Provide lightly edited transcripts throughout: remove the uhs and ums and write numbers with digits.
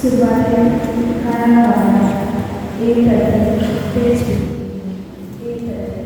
सुरवातेक काळा काळार एक राती पेज एक राती.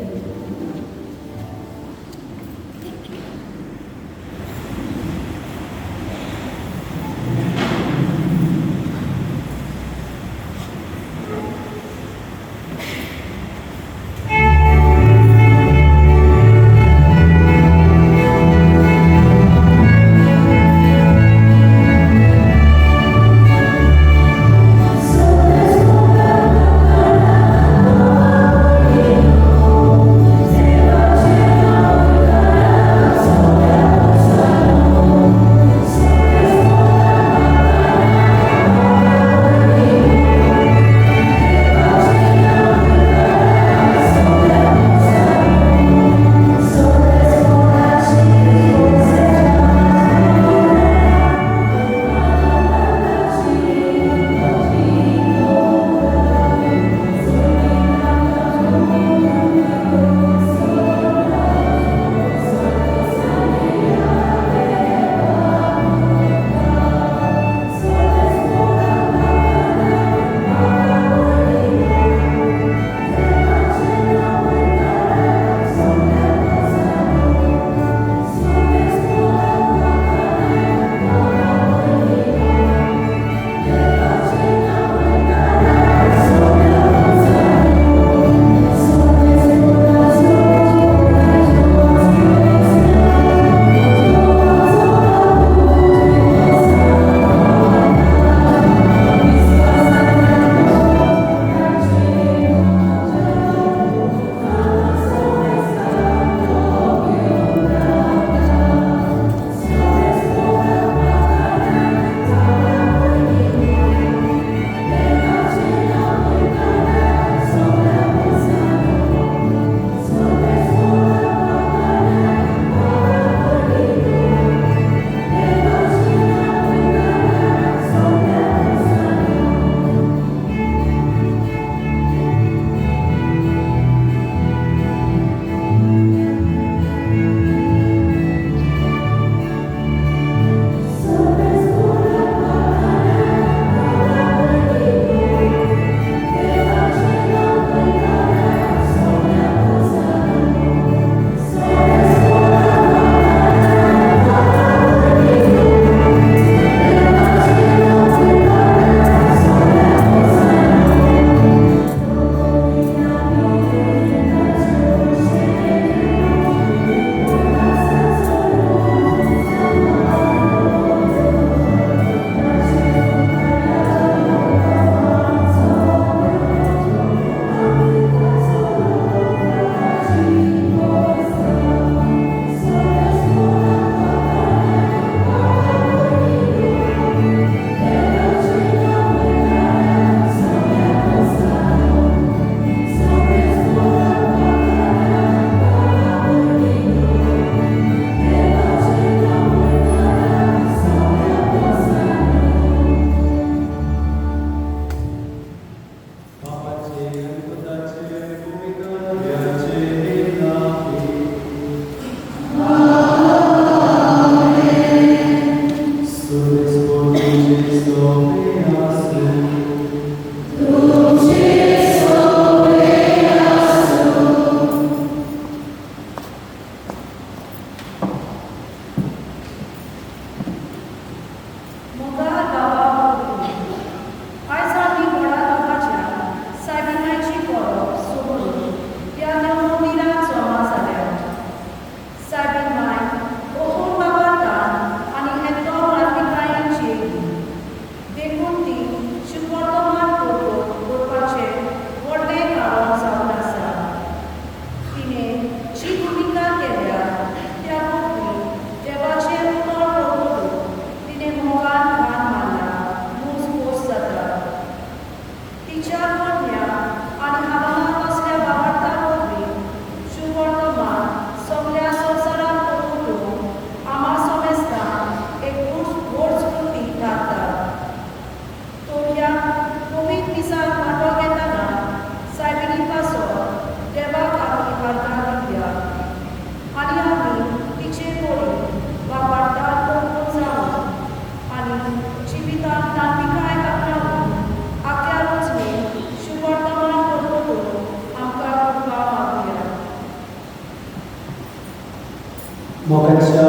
मोगाच्या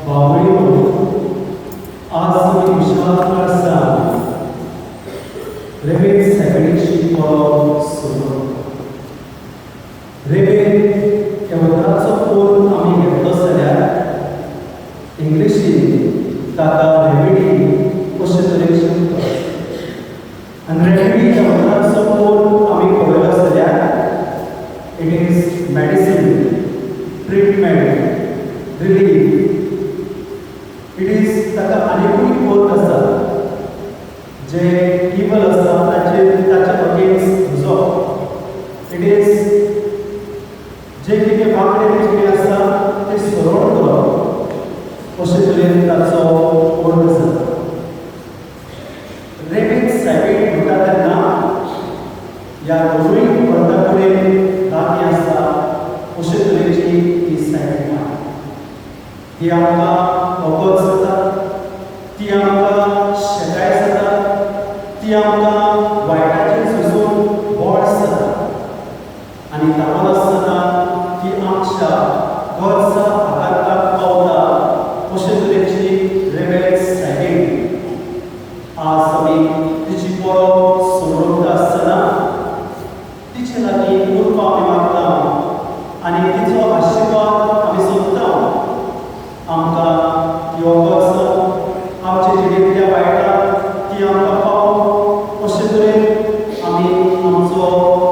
बावळीनो, आज तुमी विशाल काळसान रेबेद सगळीची परब सुरू. रेबेद ह्या उतराचो कोण आमी घेतलो जाल्यार इंग्लिशीन ताका रेमेडी अशे तरेन शब्द, आनी रेमेडी ह्या उतराचो कोण आमी पळयलो जाल्यार it is medicine, treatment, relief. It is ताका आनिकूय अर्थ आसा, जे इवल आसा ताचेर, ताचे अगेन्स्ट झुजप. It is जे कितें वांकडें तिकडें आसा तें सरळ करप, अशे तरेन ताचो अर्थ जाता. रेबेद सायबीण म्हणटा तेन्ना ह्या दोनूय अर्था कडेन लागीं आसा अशे तरेची ही सायबीण. ती आमकां वखद जाता, ती आमकां शेकाय जाता, ती आमकां वायटाचेर झुजून बळ जाता आनी थांबनासतना ती आमच्या गरजा आकारपाक पावता, अशे तरेची रेबेद सायबीण. आज आमी तिची परब समृद्ध आसतना तिचे लागीं उरपा आमी मागता आनी तिचो आशिर्वाद आमी सोदता. आमकां ती वखद जावं, आमचे जिणेंतल्या वायटाक ती आमकां पावो, अशे तरेन आमी आमचो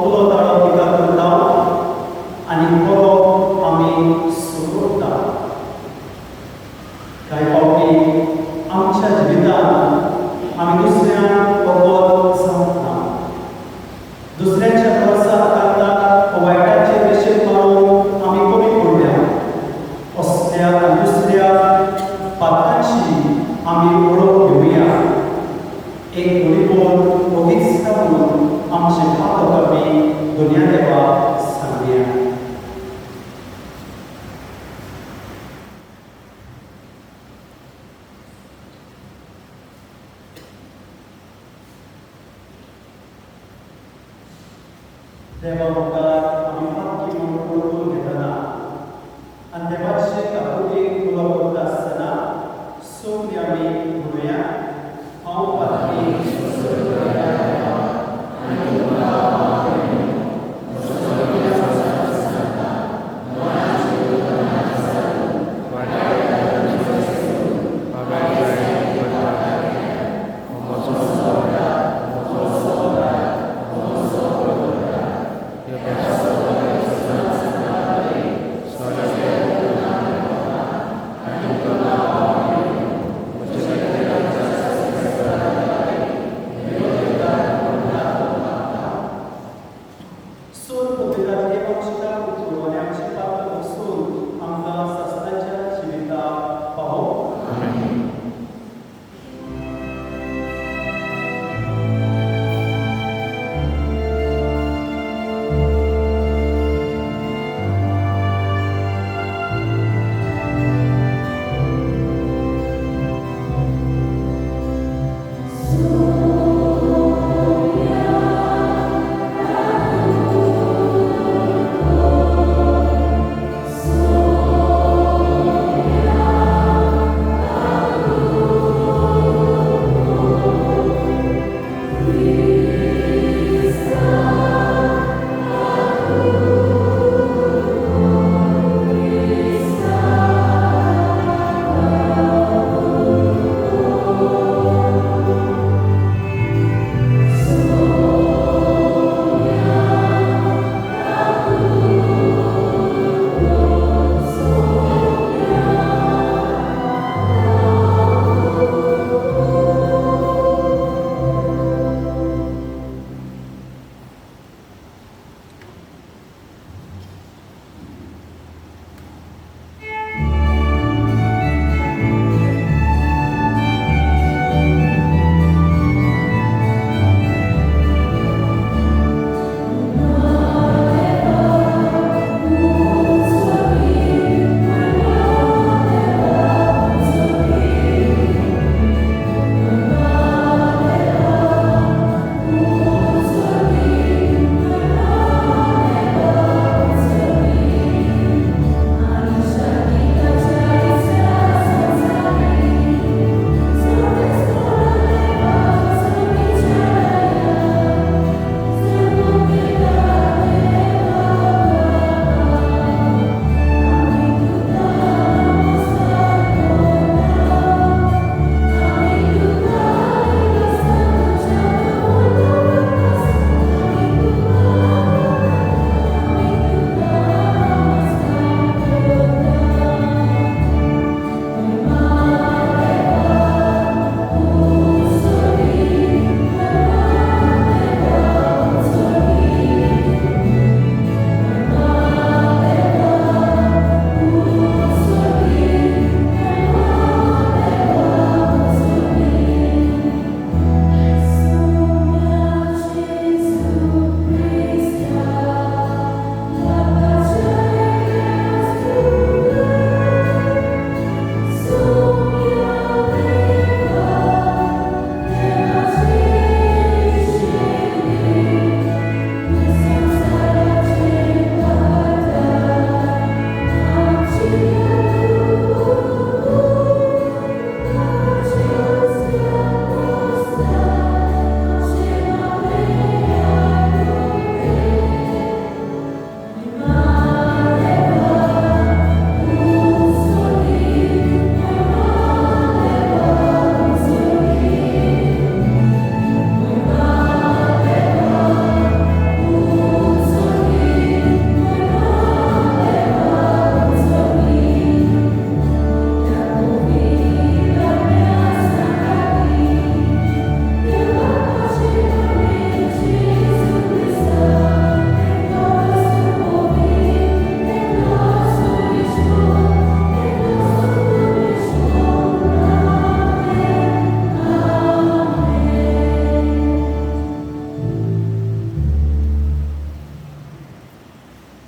उलो ताळो तिका करता आनी परब आमी सोदता. कांय फावटी आमच्या जिवितांत आमी दुसऱ्यांक वखद जावंक ना, दुसऱ्याच्या गरजा आकारतात, वायटाचे निशेध मारून आमी कमी पडल्या. असल्या आनी दुसऱ्या पात्रांची आमी ओळख घेवया. एक घडीभर ओगीच रावन आमचे पातक आमी दुनिया देवाक सांगया. देवा मुखार आमी पातकी म्हूण वळखून घेतना आनी देवाचे काकुळटेक उलो करता आसतना सगळीं आमी म्हणुया, हांव पातकी. सोर पवित्र देव आमची काकूट करूं आनी आमची पात्रां बसून आमकां सासणाच्या जिविताक पावो. Soul.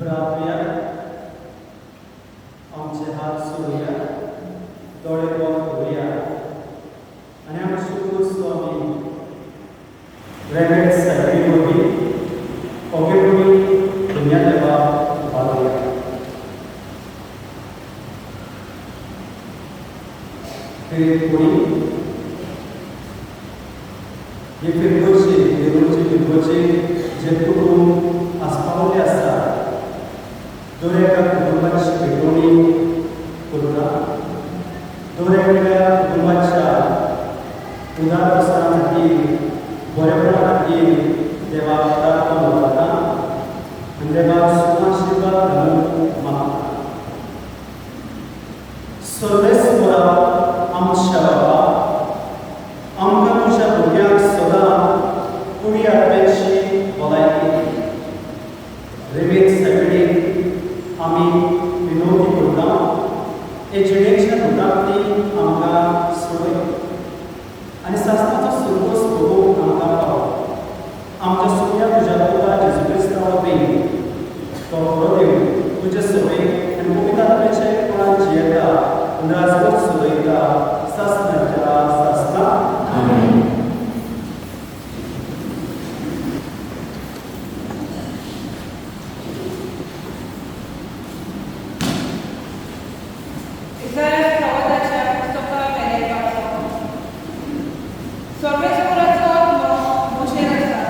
प्रार्थया, आमचे हात सोडुया, दोळे बंद करुया आनी आमचे स्वामी रेमेड सगळी वरवीं ओगे वरवीं दुनिया देवा उबारुया. फिरपुडी ही फिरगोची देरूळची फिरगोची जे कुटूंब आस्पावल्लें आसा दर एका कुटुंबाची भेटवणी करता, दर एकल्या कुटुंबाच्या उदारपसरा खातीर बरेपणा खातीर देवाक प्रार्थना वता आनी देवाक सुखाशिर्वाद घालून मागता. सर्वेस्परा आमच्या बाबा, आमकां तुज्या भुरग्यांक सदां कुडी आत्म्याची भलायकी दी. रेमेद सगळीक आमी विनवती करता, हे जिणेच्या दुखांतली आमकां सोडय आनी सासणाचो सुरबूस भोगूंक आमकां पाव. आमच्या सुख्या तुज्या पुता जेजू क्रिस्ता वरवीं, तो खरो देव तुजे सवय आनी पवित्र आत्म्याचे कोणाक जियेता आनी राजवट चलयता सासणाच्या सासणाक. इसायास प्रवादाच्या पुस्तका वेलें वाचप. सर्वेस्पराचो आत्मो म्हजेर आसा,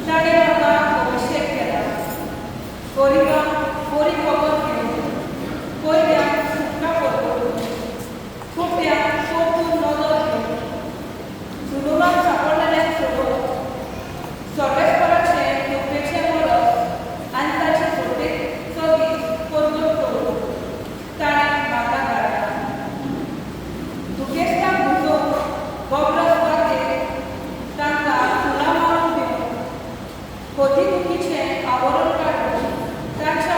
ताणें म्हाका अभिशेक केला गरिबांक बरी खबर दिवंक, कैद्यांक सुटका करूंक, खोट्यांक परतून नदर दिवंक, जुलुमाक सांपडलेल्यांक सोडोवंक, सर्वेस्पराचें कृपेचें वरस आनी ताचे झोटेचो दीस परगट करूंक ताणें म्हाका धाडला. दुखेस्तांक भुजोवंक, गोब्रस वाटेर तांकां फुलां माळून दिवंक, खोतीदुखीचें आवरण काडून तांच्या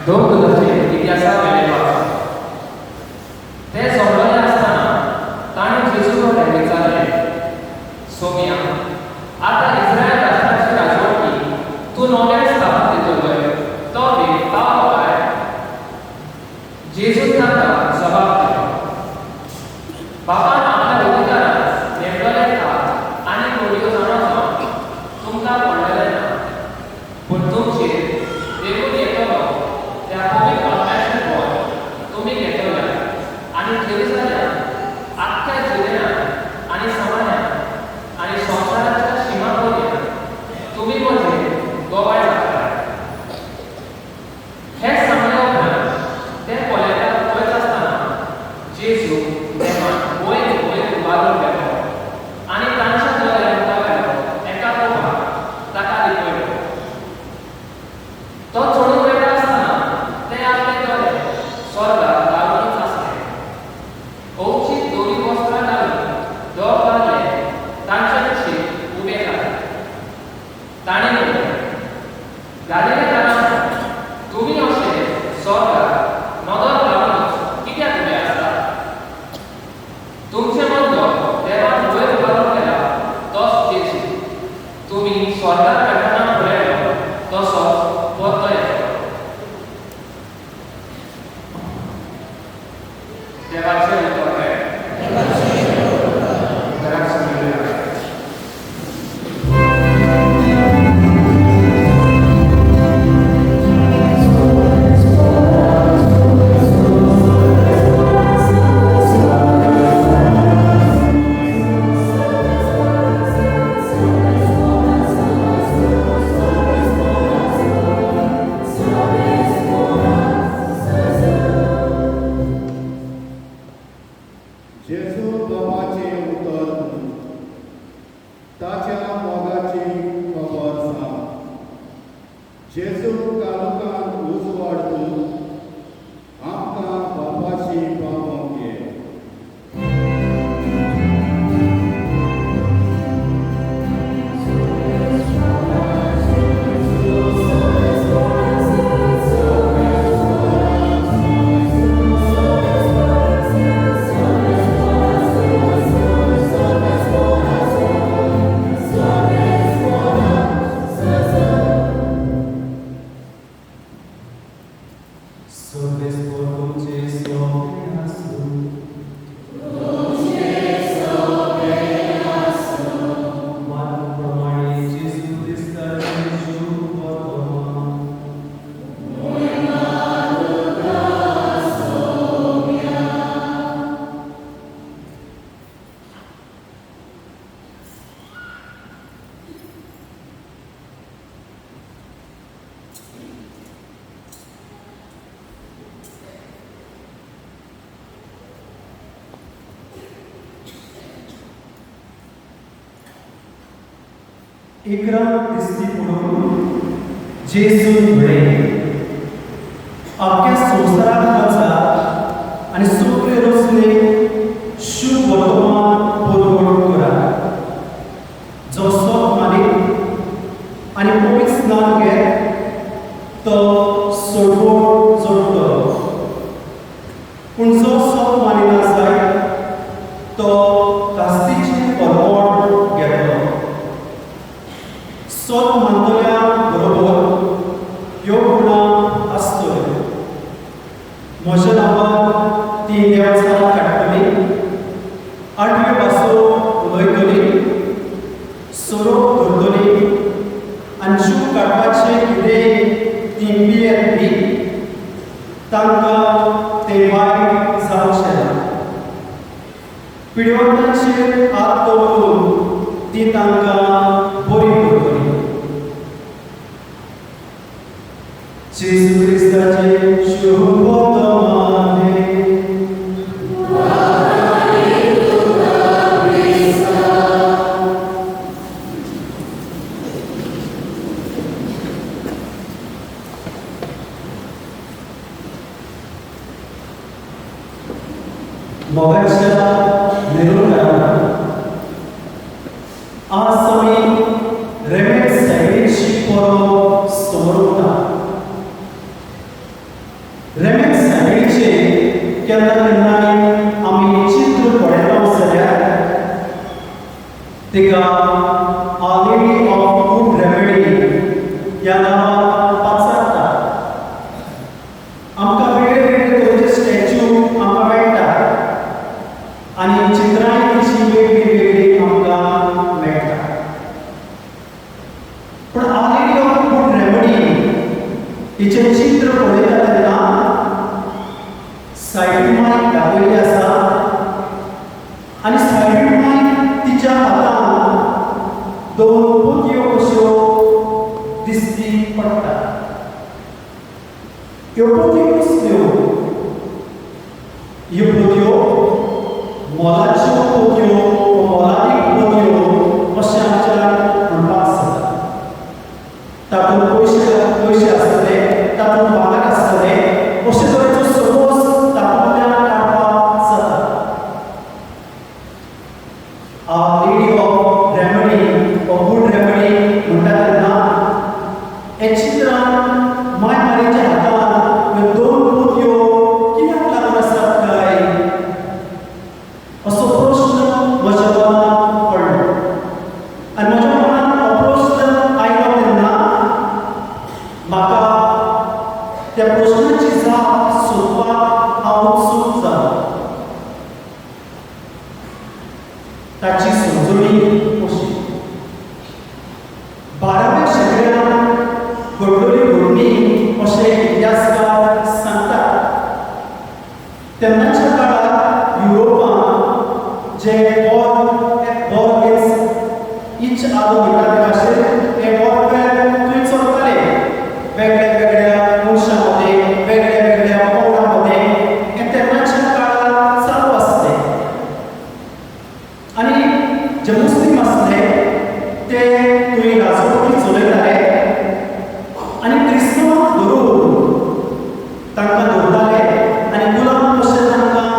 दोग इतिहासा वेले वाचून ते जमलेले आसतना तांणी जेजू कडेन विचारलें, सोम्या, आतां इस्रायल राष्ट्राची राजवटी तूं नव्यान स्थापन दितलोय तो वेळ पावलो काय? जेजून तांकां जबाब दिलो, बाबान आपल्या अधिकारान नेमलेले काळ आनी घडयो जाणा जावन तुमकां पडलेलें ना, पूण तुमचेर देवून येतलो त्या पवित्र आत्म्याचें बळ तुमी घेतले आनी जेरुसलेमांत, आख्ख्या जुदेयांत आनी समान्यांत आनी संवसाराच्या शिमा पर्यंत तुमी म्हजे गवाय जातले. हें सांगले उपरांत ते पळयतात थंयच आसतना जेजू देवान वयर वयर उबारून गेलो आनी तांच्या दोळ्या मुखावेलो एका कोपाक ताका लिपयलो. तो चडून वयता आसतना ते आपले दोळे स्वर्गाक घालूनच आसले. अवचीत धवीं वस्त्रां घालून दोग दादले तांचे कुशीक उबे जाले. तांणी म्हणलें, गालिलेकारांनो, तुमी अशे स्वर्गाक नदर घालूनच कित्याक उबे आसात? तुमचे मदलो देवान वयर उबारून केला तोच जेजू तुमी स्वर्गाक वेतना पळयलो तसोच परतो येतलो. देवाचें उतर हें. घराक सुनिल्लें. जेजू बाबाचें उतर ताच्या मोगाची खबर सांग. जेजू कालुकान उजवाड तूं आमकां बापाशी पावोवंक ये. सर्वेस्पोर तुमचे सोबे आसूं. मार्क प्रमाणे जेजू क्रिस्ताचें शुभ वर्तमान. इकरा दिसती पडून जेजून म्हणलें, आख्ख्या संवसाराक वचा आनी सगळे रचने शुभ वर्तमान परगट करात. जो सोप मानीत आनी पवित्र स्नान घेत तो सोडवण जोडटलो, पूण जो सोप मानिना जायत तो कास्तीचें परवण घेतलो. सत मानतल्या बरोबर ह्यो गुणां आसतल्यो. म्हज्या नांवान ती देवचां काडटली, आठवे भासो उलयतली, सोरोप धरतली आनी जीव काडपाचें कितेंय ती पियेत बी तांकां तें वायट जावचें ना. पिडिवंतांचेर हात दवरून ती तांकां बरी करतली. जेजू क्रिस्ताचें शुभ वर्तमान. मोगाच्या नेरुलकारांनो, आज आमी रेमेड सायबीची परब समरता. तिका Our Lady of Good Remedy ह्या नांवान पाचारता. आमकां वेगळे वेगळे तरेचे स्टॅच्यू आमकां मेळटा आनी चित्रांय तिची वेगळी वेगळी आमकां मेळटा. पूण Our Lady of Good Remedy हिचें चित्र पळयता तेन्ना सायबीण माय दाखयल्ली आसा आनी सायबीण माय तिच्या हातान दोन पोतयो कश्यो दिसती पडटा. ह्यो पोतयो कसल्यो? ह्यो पोतयो मोलाच्यो पोतयो, मोलादीक पोतयो अशें आमच्यान म्हणपाक जाता. तातूंत पयशे आसतले, तातूंत भांगर आसतले, अशे तरेचो समज तातूंतल्यान काडपाक जाता. Our Lady of Remedy or Good Remedy म्हणटा तेन्ना हे चित्रान माय मारयेच्या हातान ह्यो दोन पोतयो कित्याक लागून आसात काय असो प्रश्न म्हज्या मनात पडलो. आनी म्हज्या मनात हो प्रश्न आयलो तेन्ना म्हाका त्या प्रश्नाची जाप सोदपाक हांव उत्सूक जालो. ताची समजणी अशी, 12व्या शेंकड्यांत घडलेली घडणी अशें इतिहासकार सांगतात. तेन्नाच्या काळार युरोपांत जे वॉर अगेन्स्ट इच आदर म्हणटा ते भाशेन हे वॉरफेअर थंय चलताले. वेगळ्या वेगळ्या मनशां मदें, वेगळ्या वेगळ्या पंगडां मदें हें तेन्नाच्या काळार चालू आसलें. आनी जे मुस्लीम आसले ते थंय राजवटी चलयताले आनी क्रिस्तांवांक धरून तांकां दवरताले आनी गुलाम कशे तांकां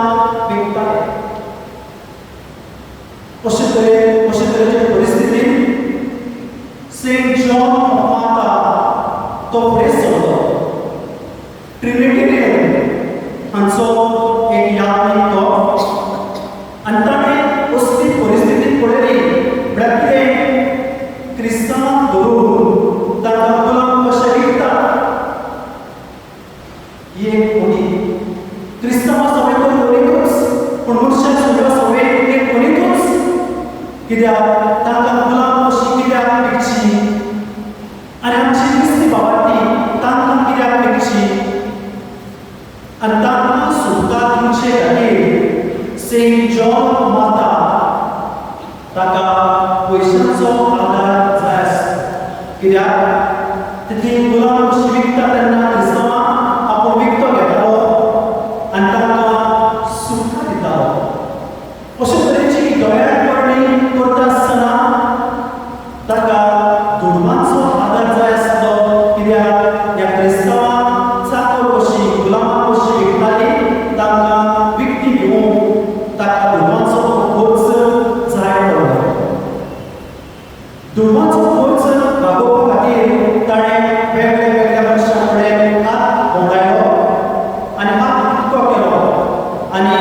विकताले. अशे तरेचे परिस्थितीन सेंट जॉन ऑफ माता तो फुडें सरलो. ट्रिनिटेरियन हांचो एक यात्रीक तो, आनी ताणें असली परिस्थिती पळयली म्हळ्यार कितें, क्रिस्तांवांक धरून तांकां गुलाम कशे विकतात. ही एक कोणी क्रिस्तांवां सगळें तर कोणीतूच, पूण मनशां सगळ्यो सगळें एक कोणीतूच. कित्याक तांकां गुलाम कशी कित्याक विकची आनी आमची क्रिस्ती बाबांनी तांकां कित्याक विकची? आनी तांकां सुटका दिवचे खातीर सेंट जॉन माता ताका पयशांचो आदार जाय आसता. कित्याक ती गुलाम कशी विकता तेन्ना क्रिस्तांवांक आपूण विकतो घेतालो आनी तांकां सुटका दितालो. अशे तरेची दयाळपणी करता आसतना ताका दुडवांचो आदार जाय आसलो. कित्याक ह्या क्रिस्तांवांक चाकर कशी, गुलामां कशी विकताली, तांकां विकती घेवंक ताका दुडवांचो खर्च जाय पडलो. दुडवांचो खर्च भागोवपा खातीर ताणें वेगळ्या वेगळ्या मनशां कडेन हात भोंवडायलो आनी हात उक्तो केलो आनी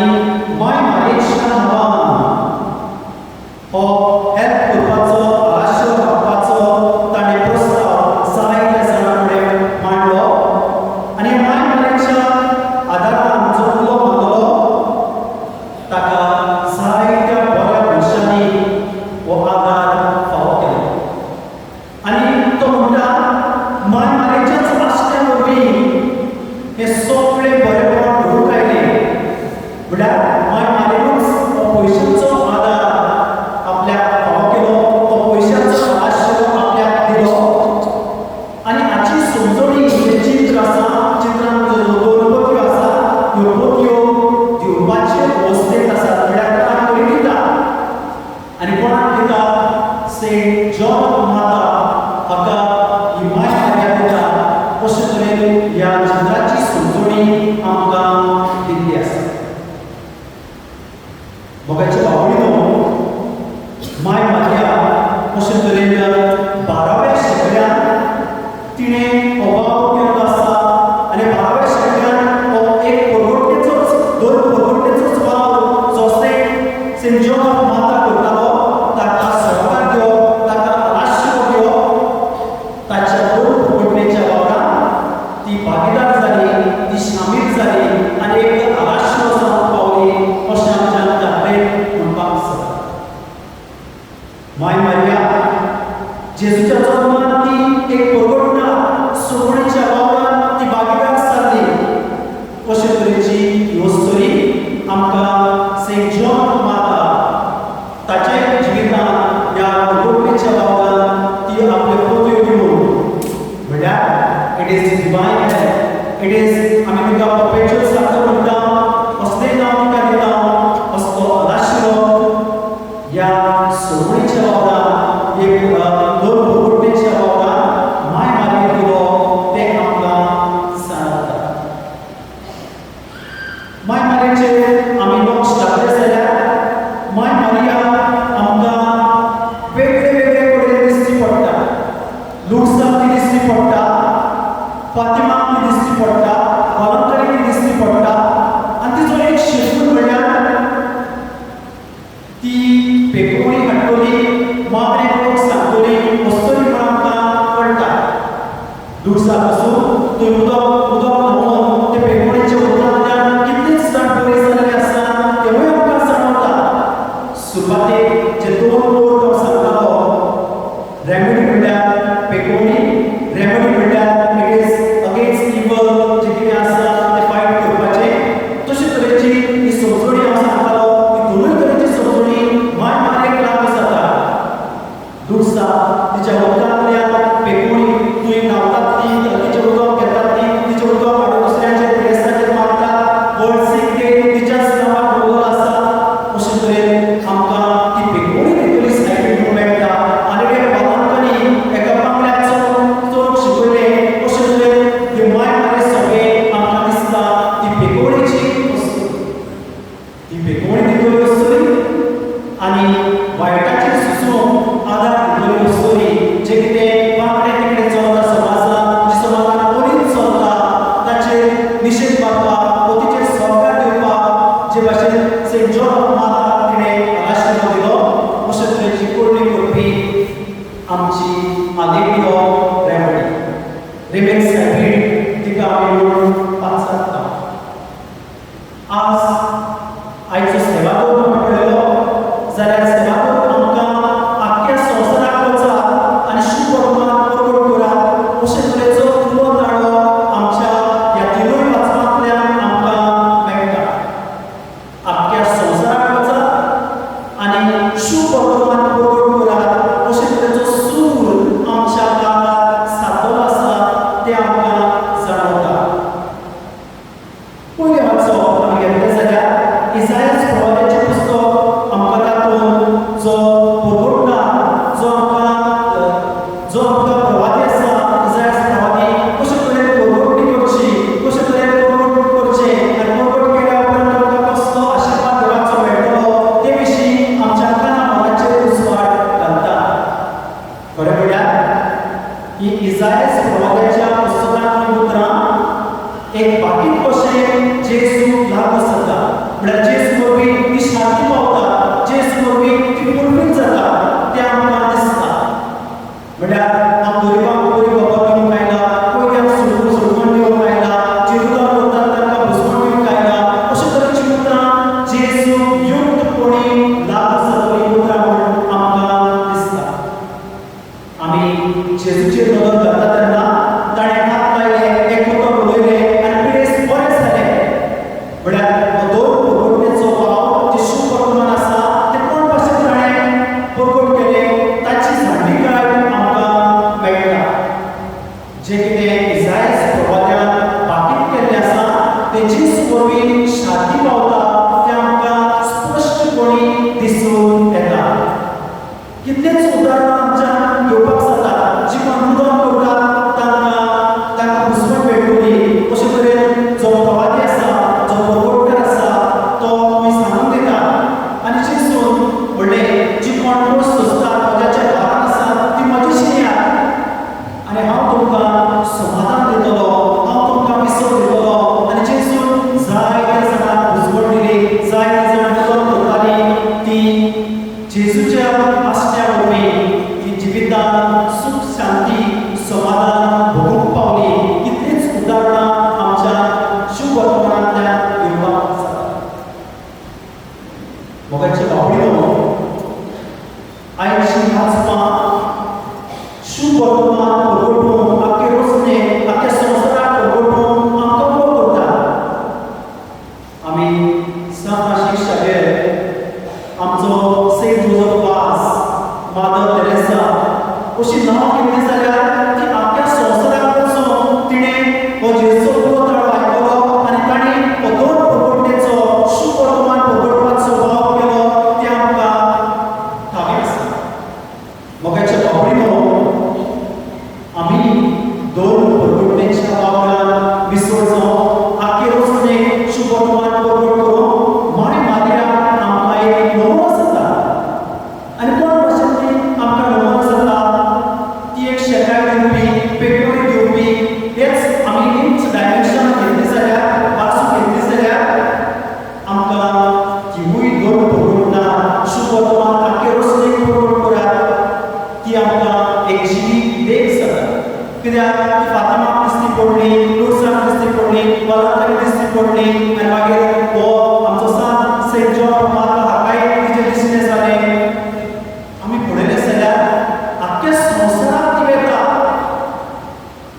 माय मारयेच्या नांवान हो हेल्प करपाचो, आलाशिरो मागपाचो ताणें प्रस्ताव जायत्या जाणां कडेन मांडलो. आनी माय मारयेच्या आदारान जो उलो मारलो ताका जायत्या बऱ्या मनशांनी हो आदार फावो केलो. आनी तो म्हणटा, माय मारयेच्याच आश्र्या वरवीं हें सगळें बरेपण घडूंक आयलें. म्हळ्यार माय मारयेनूच हो पयशांचो आदार आपल्याक फावो केलो, तो पयशांचो आश्रो आपल्याक दिलो. आनी हाची समजणी जें चित्र आसा, चित्रांत दोन पोतयो आसा, ह्यो पोतयो दिवपाचे अवस्थेंत आसात. म्हळ्यार कोणाक तरी दिता आनी कोणाक दिता? सेंट जॉन माता हाका ही माय मारिया दिता. अशे तरेन ह्या चित्राची समजणी आमकां दिल्ली आसा. मोगाच्या बावडीनो, माय मारिया अशे तरेन 12व्या शेंकड्यांत तिणें हो वावर केल्लो आसा. आनी 12व्या शेंकड्यांत हो एक परवडटेचोच, दोन परवडटेचोच वावर जो सेंट जॉन ऑफ माता करतालो ताका It is आमी तिका परपेच्युअल सार्थ म्हणटा, असलें नांव तिका दिता. असलो अलाशिरो ह्या सोडवणीच्या वावरान, एक दोन परगटणेच्या वावरान माय मारयेन दिलो तें आमकां जाणवता. माय मारयेचेर आमी लक्ष घातलें जाल्यार माय मारिया आमकां वेगळे वेगळे कडेन दिश्टी पडटा. लुडसाक ती दिश्टी पडटा, फातिमाक ती दिश्टी पडटा, वालंकारीक ती दिश्टी पडटा. आनी तिचो एक शेजूल म्हणल्यार ती पेकोवणी हाडटली, मागणें करूंक सांगतली, वस्तली म्हण आमकां कळटा. लुडसाक वचून थंय उदक उदक न्हांवून ते पेकोवणेच्या उदकांतल्यान कितलेच जाण बरे जाल्ले आसा तेवूय आमकां जाणवता. सुरवातेक जे दोन कोर्ट हांव सांगतालो, रेमेडी म्हणल्यार पेकोवणी, रेमेडी म्हणल्यार it is against evil, जें कितें आसा तें फायट करपाचें. तशे तरेची ही समजणी हांव सांगतालो, ही दोनूय तरेची समजणी माय मारयेक लागू जाता. लुडसा तिच्या उदकांतल्यान पेकोवणी थंय न्हांवतात ती, तिचें उदक घेतात ती, तिचें उदक हाडून दुसऱ्यांचेर पिडेस्तांचेर मारतात. वर्ल्ड सीक डे तिच्याच नांवार दवरलो आसा. अशे तरेन आमकां ती पेकोवणी दितली सायबीण म्हूण मेळटा. आनी एक बाबांनी एका बांगल्याक चोरूंक शिकयलें. अशे तरेन ती माय मारये सगळें आमकां दिसता ती पेकोवणेची वस्तू, ती पेकोवणी दितली वस्तू आनी वायटाचेर सुचोवंक आदार दितली वस्तू. जे कितें वांकडें तिकडें चलता समाजांत, जे समाजान कोणीच चलता ताचेर निशेध मारपाक वो तिचेर सहकार दिवपाक, जे भाशेन सेंट जॉन ऑफ माता तिणें आलाशिरो दिलो, अशे तरेची करणी करपी आमची आलेडियो रेमडी, रेमेन सायबीण तिका आमी म्हणून पाचारता. आज आयचो सेवादूत म्हणलेलो जाल्यार सेवादूत आमकां आख्ख्या संवसाराक वचात आनी शुभवर्तमान प्रकट करात अशे तरेचो उलो ताळो आमच्या ह्या तिनूय वाचपांतल्यान आमकां मेळटा. आख्ख्या संवसाराक वचात आनी शुभवर्तमान प्रकट करात अशे तरेचो सूर आमच्या कानार सादलो आसा तें आमकां जाणवता. पयलें वाचप आमी घेतलें जाल्यार इजायस प्रवाद्याचें पुस्तक आमकां तातूंत जो परगटता, जो आमकां प्रवादी आसा इजायस प्रवादी, कशे तरेन परगटणी करची, कशे तरेन परगट करचें आनी परगट केल्या उपरांत आमकां कसलो आशिर्वाद देवाचो मेळटलो ते विशीं आमच्या काना मनाचेर उजवाड घालता. खरें म्हणल्यार ही इजायस प्रवाद्याच्या पुस्तकांतलीं उतरां एक बाकीत कशें जेजू लागू जाता. म्हळ्यार जेजू वरवीं ती शांती पावता, जेजू वरवीं ती फुलफील जाता तें आमकां दिसता. म्हळ्यार हांव गरिबांक बरी खबर दिवंक आयला, पयल्याक सोडवण दिवंक आयला, जे रुदां करतात तांकां भुजवण दिवंक आयला, अशे तरेचीं उतरां जेजू युक्तपणी लागू जातलीं उतरां म्हूण आमकां दिसता. आमी जेजूचेर नदर घालता तेन्ना ताणें हात लायले, एक उतर उलयलें आनी पिडेस्त बरें जालें. म्हळ्यार हो दोन परगटणेचो वावर जें शुभवर्तमान आसा तें कोण भाशेन ताणें परगट केलें ताची जाणविकाय आमकां मेळटा. जें कितें इजायस प्रवाद्यान बाकीत केल्लें आसा तें जेजू वरवीं शांती पावता तें आमकां स्पश्टपणी दिसून येता. कितलेच उदाहरणां आमच्यान घेवपाक जाता. जी कोण रुदन करतात तांकां तांकां घुसमट मेळटली अशे तरेन जो प्रवादी आसा, जो परगटकार आसा तो आमी सांगून दिता. आनी जेजून म्हणलें, जी कोण रोस सोंसतात, ज्याच्या भारान आसा ती म्हजेशी येयात आनी हांव तुमकां समाधान दितलो, हांव तुमकां विसव दितलो. आनी जेजून जायते जाणांक घुसमट दिली, जायते जाण रुदन करतालीं ती जेजूच्या आसण्या वरवीं ती जिवितांत सुख, शांती, समाधान भोगूंक पावली. कितलींच उदाहरणां आमच्या शुभवर्तमानांतल्यान घेवपाक जाता. मोगाचे बाबडीनो, आयची वाचपां शुभवर्तमान प्रगटून आख्खे रोसणे आख्ख्या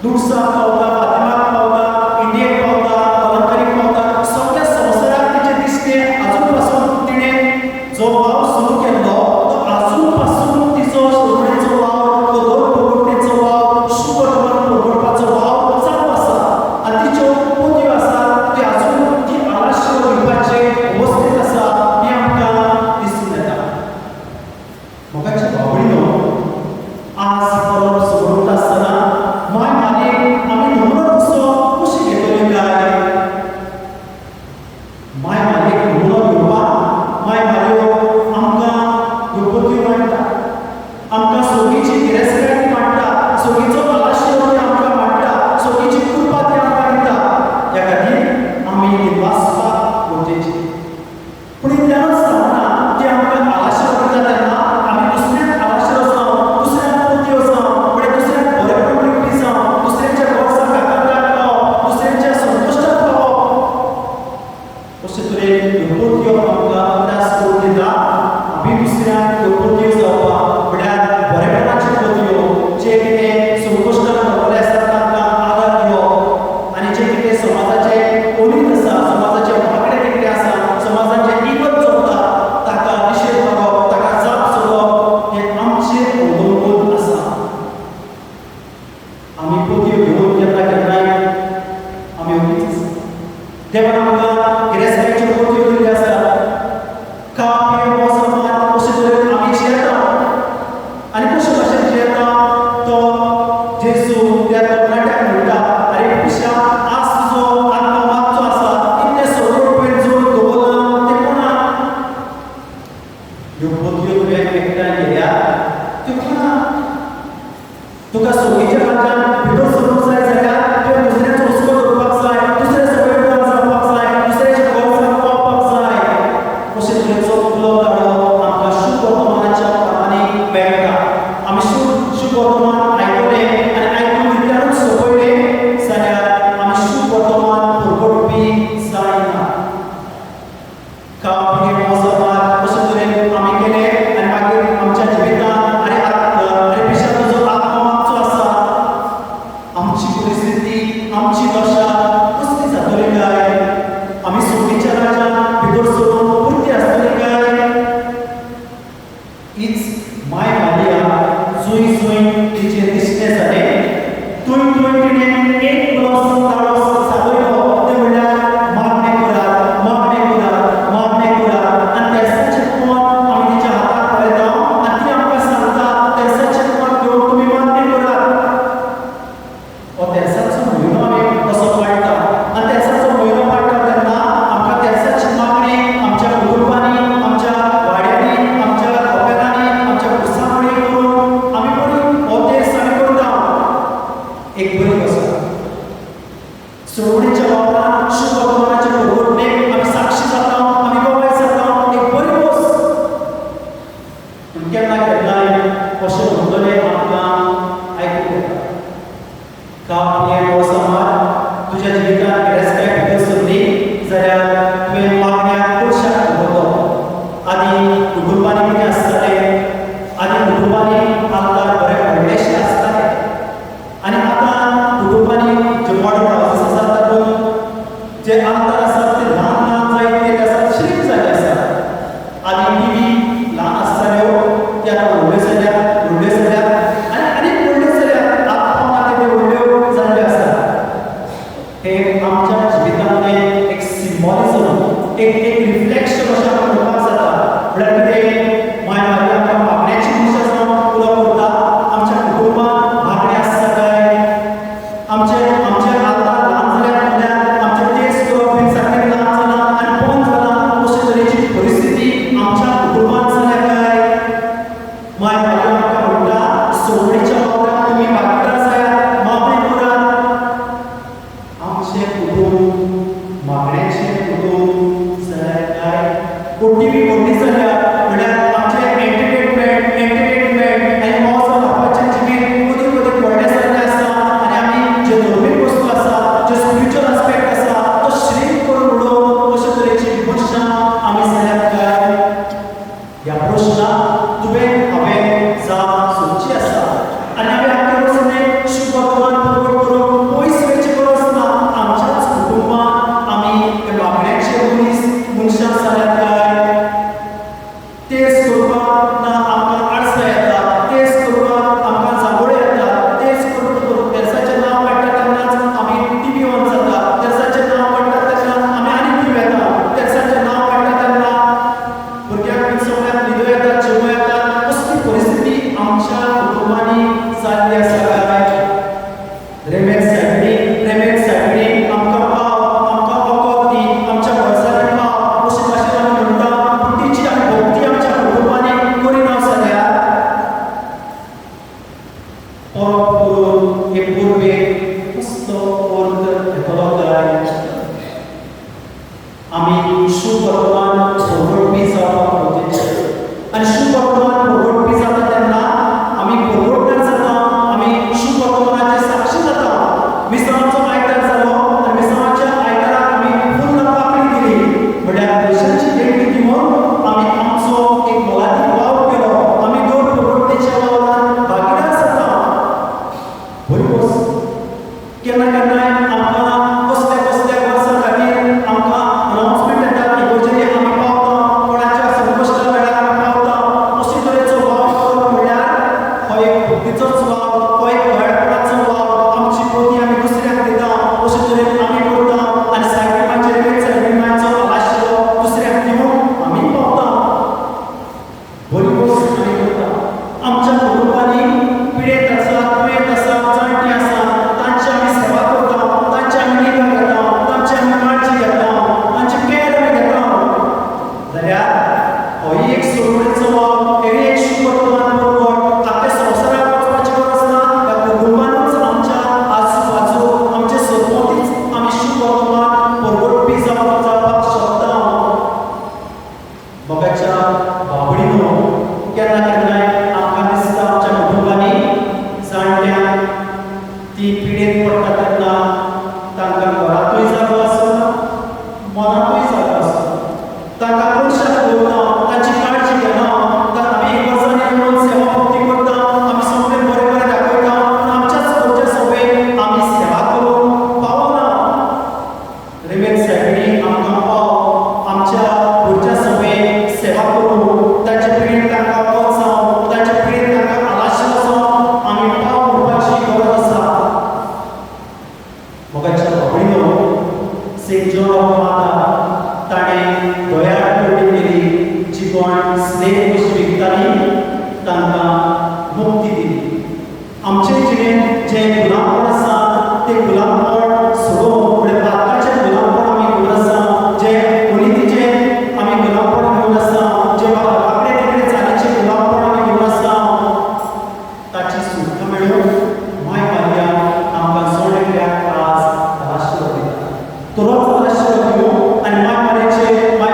लुडसाक पावता, फातिमाक पावता, इंडियेक पावता, कलंकरीक पावता, सगळ्या संवसाराक तिचें दिसणें आजून पासून तिणें जो वावर सुरू केल्लो तो आजून पासून तिचो सोडणेचो वावर, तो धर्म प्रगटणेचो वावर, शुभ वर्तमान प्रगटपाचो वावर चालू आसा. आनी तिच्यो पोथयो आसात त्यो आजून ती आलाशिरो दिवपाचे अवस्थेंत आसा हें आमकां दिसून येता. मोगाच्या भावणीनो, आज परब सोडून आसतना माय मारयेक आमी नमुनो कसो कशी घेतली काय? माय मारयेक नमुनो घेवपाक माय मारयो आमकां ह्यो पोथयो मांडटा, आमकां सोगीची गिरेस्तकाय ती मांडटा, सोगीचो आलाशिरो ती आमकां मांडटा, सोगीची कृपा ती आमकां दिता. ह्या खातीर आमी ती वाचपाक गरजेची. पूण इतल्यानूच थांबना, ती आमकां आलाशिरो दिता तेन्ना आमी दुसऱ्याक आलाशिरो जावं, दुसऱ्याक पोथयो जावं, म्हणजे दुसऱ्याक बरेपण दिवपी जावं, दुसऱ्यांच्या गरजांक कागाळाक पावप, दुसऱ्यांच्या संकश्टात पावप, अशे तरेन ह्यो पोथयो आमकां अभ्यास करून दिता. आमी दुसऱ्याक ह्यो पोथयो जावपाक, म्हळ्यार बरेपणाच्यो पोथयो, जे कितें संकश्टान पडलेले आसात तांकां आदार दिवप आनी जे कितें समाजाचे ओलीत आसा, समाजाचे वांकडे तिकडे आसा, समाजाचे इगत चलता ताका निशेध करप, ताका जाप सोदप हें आमचेर अवलंबून आसा. आमी पोथयो घेवन केन्ना केन्नाय आमी ओगीच आसा. देवान आमकां गिरेस्तकायच्यो पोथयो दिल्ल्यो आसा. खा पी मोज मार अशे तरेन आमी जियेता आनी कशे भाशेन जियेता तो जेजू त्या तरणाट्याक म्हणटा, आरे पिशा, आज तुजो आत्मा मागचो आसा, इतलें सगळ्यो तुवें जोडून दवरलां तें कोणाक? ह्यो पोथयो तुवें एकठांय केल्या त्यो कोणाक? तुका सोगीच्या राज्यान भितर सरूंक जाय जाल्यार तुवें दुसऱ्याचो हुस्को दवरपाक जाय, दुसऱ्या सगळें जावपाक जाय, दुसऱ्याच्या गरजांक पावपाक जाय. अशे तरेचो उलो ताळो आमकां शुभ वर्तमानाच्या पानांनी मेळटा. आमी शुभ वर्तमान आयकलें आनी आयकून तितल्यानूच सोंपयलें जाल्यार आमी शुभ वर्तमान प्रगटपी जायना. खा पी मोज मार अशे तरेन आमी केलें आनी मागीर आमच्या जिवितांत आरे आरे पिशा, तुजो आत्मा मागचो आसा, आमची परिस्थिती, आमची दशा कसली जातली काय? आमी सोगीच्या राज्यान भितर सरून पुरती आसतली काय? हीच माय मारिया जुंय जुंय तिचें दिसणें जालें थंय थंय तिणें एक उलो ताळो जागयलो, तें म्हणल्यार मागणें करात, मागणें करात, मागणें करात. आनी तेर्साचें कुंवर आमी तिच्या हाताक पळयता आनी ती आमकां सांगता, तेर्साचें कुंवर घेवन तुमी मागणें करात. हो तेर्साचो म्हयनो आमी असो पाळटा आनी तेर्साचो म्हयनो पाळटा तेन्ना आमकां तेर्साची मागणी आमच्या कुटुंबांनी, आमच्या वाड्यांनी, आमच्या कपेलांनी, आमच्या पुरसांनी करून आमी बरी हो तेर्स आमी करता. एक बरी गजाल. सोडणीच्या वावरान शुभ वर्तमानाच्या प्रगटणेक आमी साक्षी जाता, आमी गवाय जाता, एक बरी गोश्ट. पूण केन्ना केन्नाय अशें म्हणटलें आमकां आयकूंक येता, खा पिये मोज मार, तुज्या जिवितांत गिरेस्तकाय भितर सरली जाल्यार तुवें मागण्याक पयशाक दवरलो. आदी कुटुंबांनी कितें आसतालें? आदी कुटुंबांनी आल्तार बरे व्हडलेशे आसताले आनी आतां कुटुंबांनी जे मॉडर्न हावजीस आसात तातूंत जे आल्तार आसात ते ल्हान ल्हान जायत गेले आसात, श्रींक जाल्ले आसात. आदी टिवी ल्हान आसताल्यो, ते आतां व्हडल्यो जाल्यात, व्हडल्यो जाल्यात आनी आनीक व्हडल्यो जाल्यात, आतां पावना ते व्हडल्यो जाल्ल्यो आसात. हे आमच्या जिवितांतलें एक सिम्बॉलिझम, एक एक रिफ्लेक्शन अशें आमकां म्हणपाक जाता. म्हळ्यार कितें? माय मारिया आमकां मागण्याची मनशां जावन उलो करता. आमच्या कुटुंबांत मागणें आसता काय? आमचे आमचे आल्तार ल्हान जाल्यात, म्हणल्यार आमचे तेर्स करप बीन सारकें ल्हान जालां आनी बंद जालां, अशे तरेची परिस्थिती आमच्या कुटुंबांत जाल्या काय? माय मारिया आमकां म्हणटा, सोडणीच्या वावरात तुमी भागीदार जायात, मागणें करात. आमचें कुटूंब मागण्याचें कुटूंब जाल्यार काय? टिवी व्हडली जाल्या म्हळ्यार आमचें एंटरटेनमेंट एंटरटेनमेंट आनी मौज मारपाचें जिवीत मदीं मदीं व्हडलें जाल्लें आसा आनी आमी जे धर्मीक पडटा तेन्ना तांकां घरांतूय जागो आसना, मनांतूय जागो आसना. तांकां मनशाक दवरना, तांची काळजी घेना. आमी इगर्जांनी येवन सेवा भक्ती करता, आमी सगळें बरें बरें दाखयता, पूण आमच्याच घरच्या सभेक आमी सेवा करूंक पावना. रेवेन सायबिणी आमकां पाव आमच्या घरच्या सभेक सेवा करूं, तांचे पिडेन तांकां वचों, तांचे पिडेन तांकां आलाशिरो वचों, आमी पाव म्हणपाची गरज आसा. मोगाच्या बाबडीनो, सेंट जॉन ऑफ माता ताणें दयाळ करणी केली. जी कोण स्लेव कशी विकताली तांकां मुक्ती दिली. आमचे जिणेंत जें गुलामपण आसा तें गुलामपण सोडोवन, म्हणजे पातकाचें गुलामपण आमी घेवन आसा, जें अनितीचें आमी गुलामपण घेवन आसा, जें वांकडे तिकडे चालीचें गुलामपण आमी घेवन आसा, ताची सुटका मेळून माय मारिया आमकां जण एकल्याक आज आलाशिरो दिता. तरोच आलाशिरो दिवं आनी माय मारयेचे माय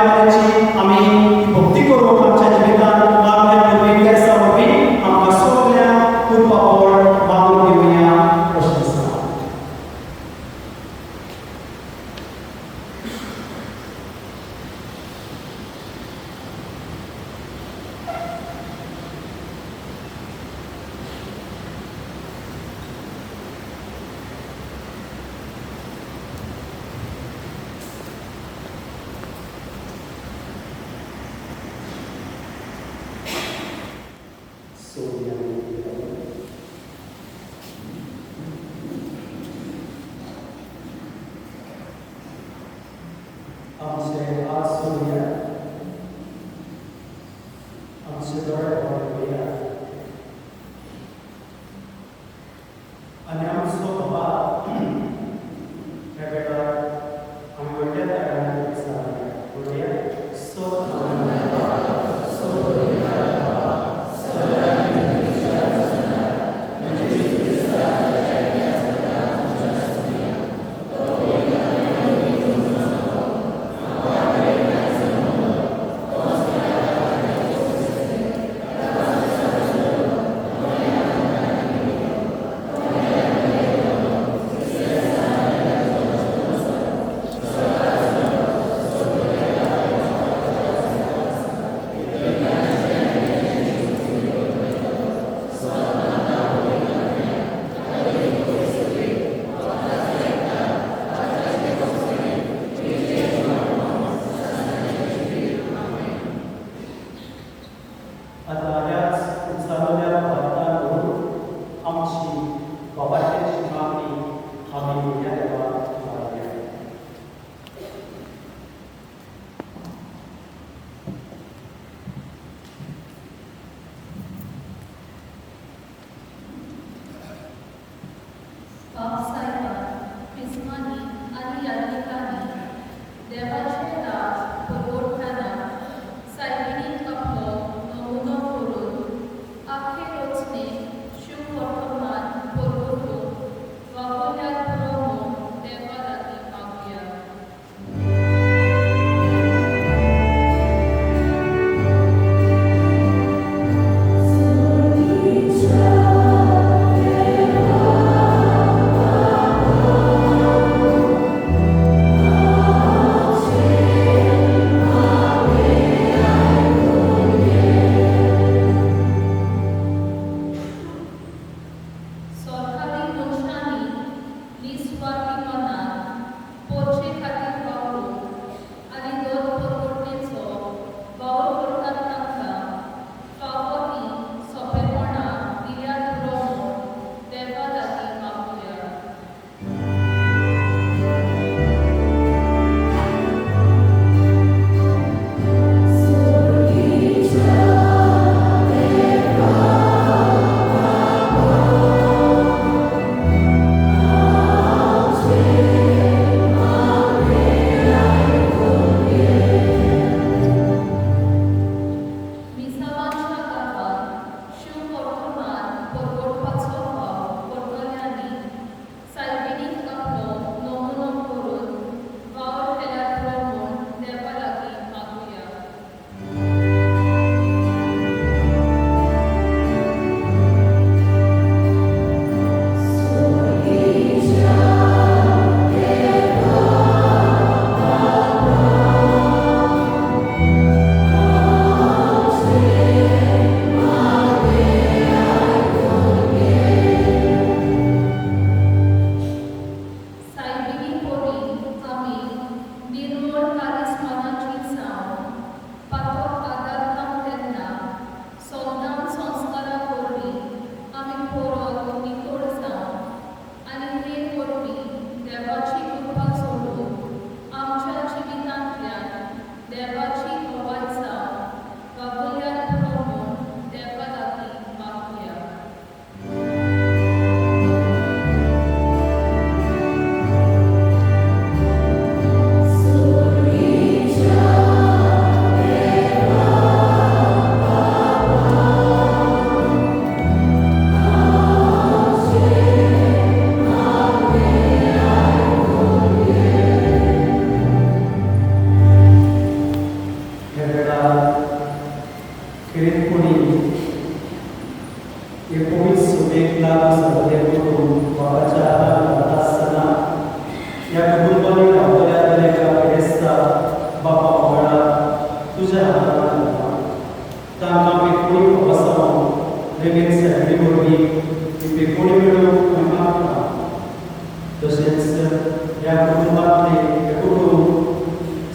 ह्या कुटुंबांतले हे कुटुंब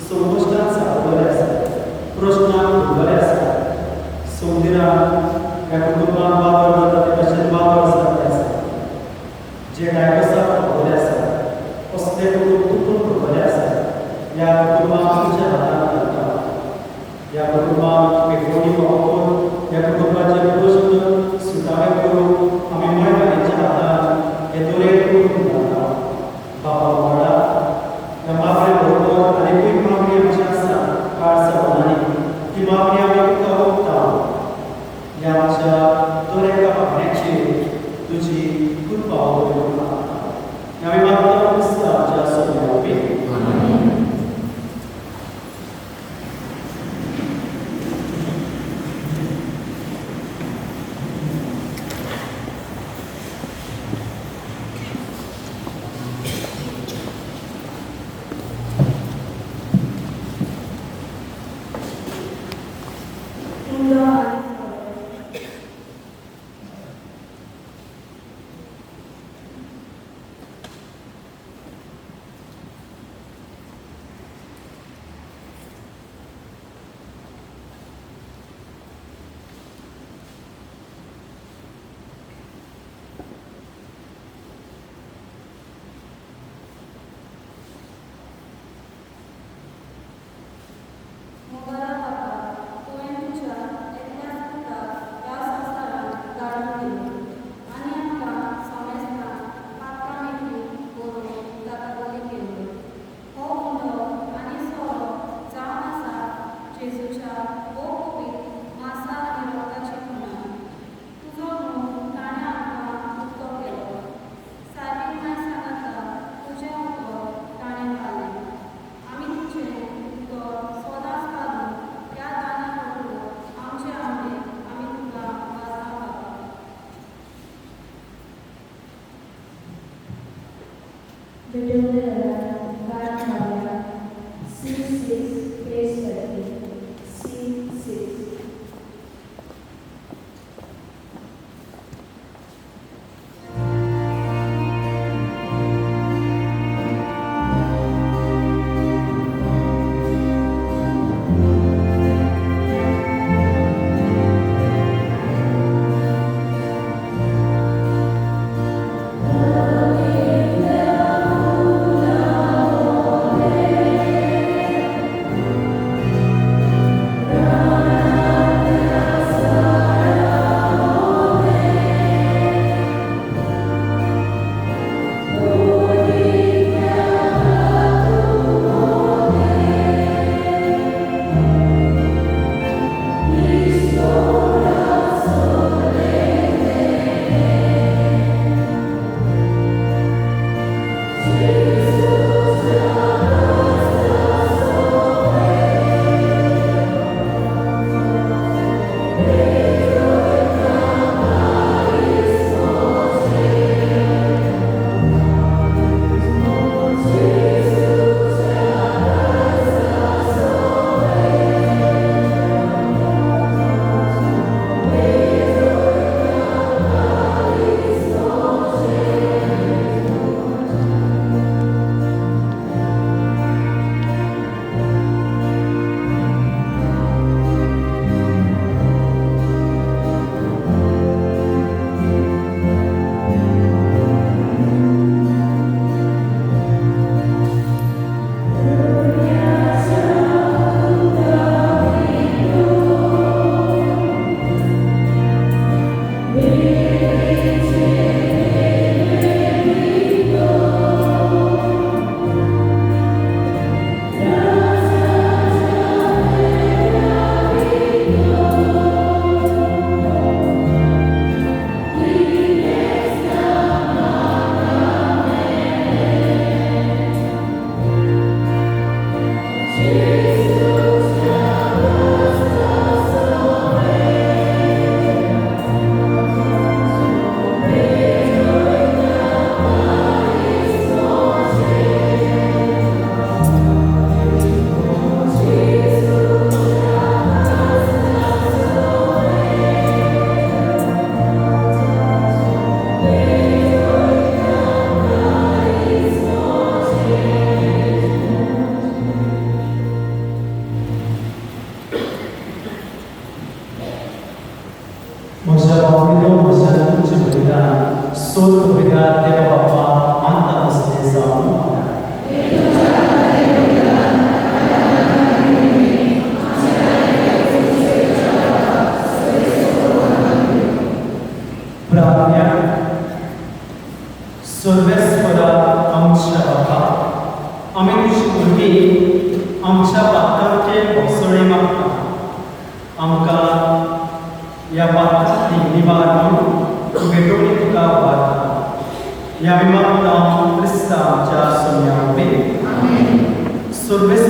संकश्टांत सांपडलेलें आसा, प्रश्नांत उरलेलें आसा. सोमदिरान ह्या कुटुंबांत वादळ जाता ते भाशेन वादळ जाल्लें आसा. जे डायवर्साक पावलेले आसा असले कुटुंब तुटून पडलेलें आसा. ह्या कुटुंबाक तुज्या हातांत घालता. ह्या कुटुंबाक पेटोवणी पावोवन ह्या कुटुंबाचे प्रश्न सुटावे करून आमी मयबाईच्या हातांत हे दोरे करून घालता. बाबा वांगडा ह्या मागण्या बरोबर आनीकूय मागणी आमची आसा काळसा मनांनी, ती मागणी आमी तुका ओंपता. ह्या आमच्या दर एका मागण्याचेर तुजी कृपा करून मागता. आमी मागता क्रिस्ता आमच्या सोम्या वरवीं. उंडो आनी सोरो. मोगारा बापा, तुवें तुज्या एकल्याच पुताक ह्या संवसारांत धाडून दिलो आनी आमकां समेस्तांक पात्रां मेकळी करून ताका बली केल्लो. हो उंडो आनी सोरो जावन आसा जेजूच्या भोव पवित्र मासा आनी रगताची खुणा. तुजो मोग ताणें आमकां उक्तो केलो. सारवीक माय सांगाता तुजें उतर ताणें पाळ्ळें. आमी तुजें उतर सदांच पाळून ह्या दाना बरोबर आमचे आंबे आमी तुका घालता बाबा. पेटवणे गान म्हणूया. C6 page 30. C6. Amen.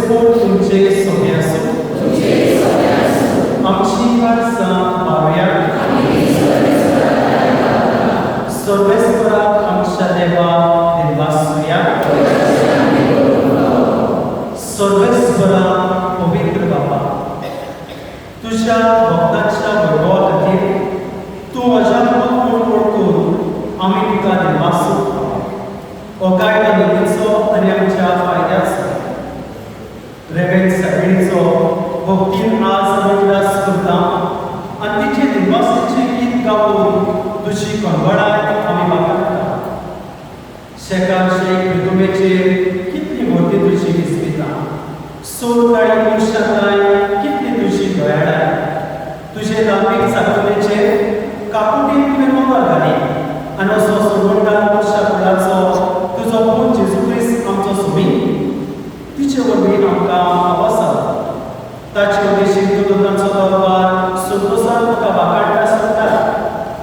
सर्वेस्पोर तुमचे सोबे आसूं. आमची काळजां पावया. सर्वेस्पोराक आमच्या देवा दिनवासुया. सर्वेस्पोरा पवित्र बाबा, तुझ्या भक्तांच्या वैभवा खातीर तूं म्हज्या कोण वळखून आमी तुका दिनवासू. हो कायदो नितीचो आनी आमच्या फायद्याचो. रेवेन सगळीचो भक्तीन आज आमी उगडास करता आनी तिचे दिनवासाचें गीत गावन तुजी कणवणाय आमी वापरता. शेकान शेक पृथुमेचेर कितली मोती तुजी विस्मिता, सोड काळी मनशांय कितली तुजी दयाळाय. तुजे धार्मीक चाकरेचेर काकुटीन तुवें नदर घाली आनी असो सोडवणदार मनशा कुळाचो तुजो पूत जेजू क्रिस्त आमचो सुमी तिचे वरवीं आमकां फावो जाला. ताचे उद्देशीन तुजो तांचो दरबार संतोसान तुका वाखाणटा सोदता.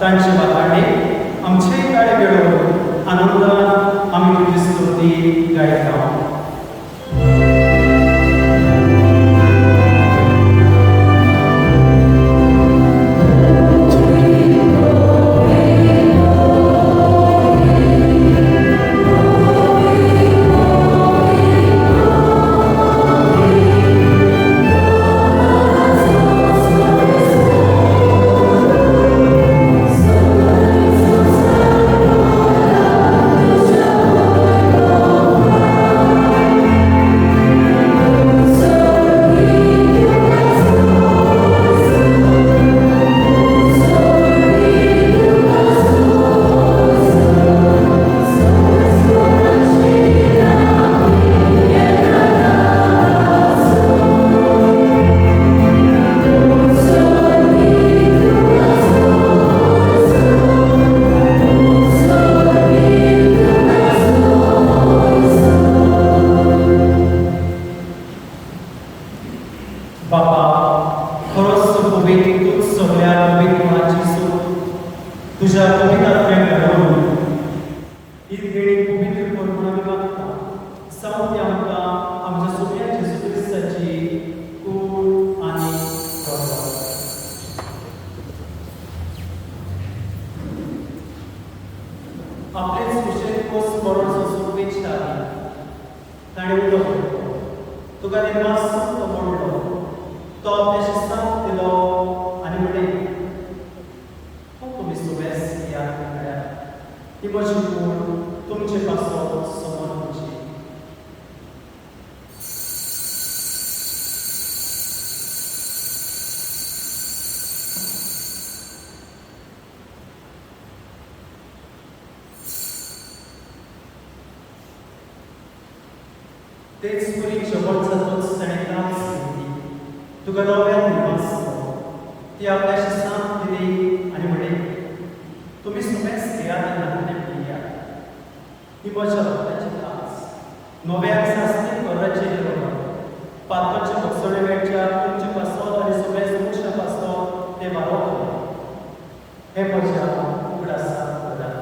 तांचे वाखाणेक आमचेय काळे वेळोवन आनंदान आमी तुजी स्तुती गायता. बाबा, खरोच पवित्र तूंच सगळ्या पवित्रपणाची सूट तुज्या पवित्र आत्म्याक घडोवन ही देणी पवित्र कर म्हूण आमी मागता. जावं ती आमकां आमच्या सोम्या जेजू क्रिस्ताची कूड आनी रगत. आपलेच कुशेन कोस मरण सोंसूंक वेचता आदी ताणें उलो केलो, तुका दिनवास तो मोडलो, तो आपल्या शिस्ताक दिलो आनी म्हणलें, हो तुमी सुबेस याद करात, ही म्हजी कूड तुमचे पासत समर्पची. तेच परी जेवण जातूच ताणें कांच घेतली, तुका नव्यान दिनवासलो, ती आपल्या शिस्ताक दिली आनी म्हणलें, तुमी सुबेस घेयात आनी न्हाणे पियात, ही म्हज्या रगताची कांच, नव्या सासणीक कराचें हें रगत, पातळच्या भोगसणे वेळच्या तुमचे पासत आनी सुबेस मनशा पासत तें वारोवतलें. हें म्हज्या उगडासाक करात.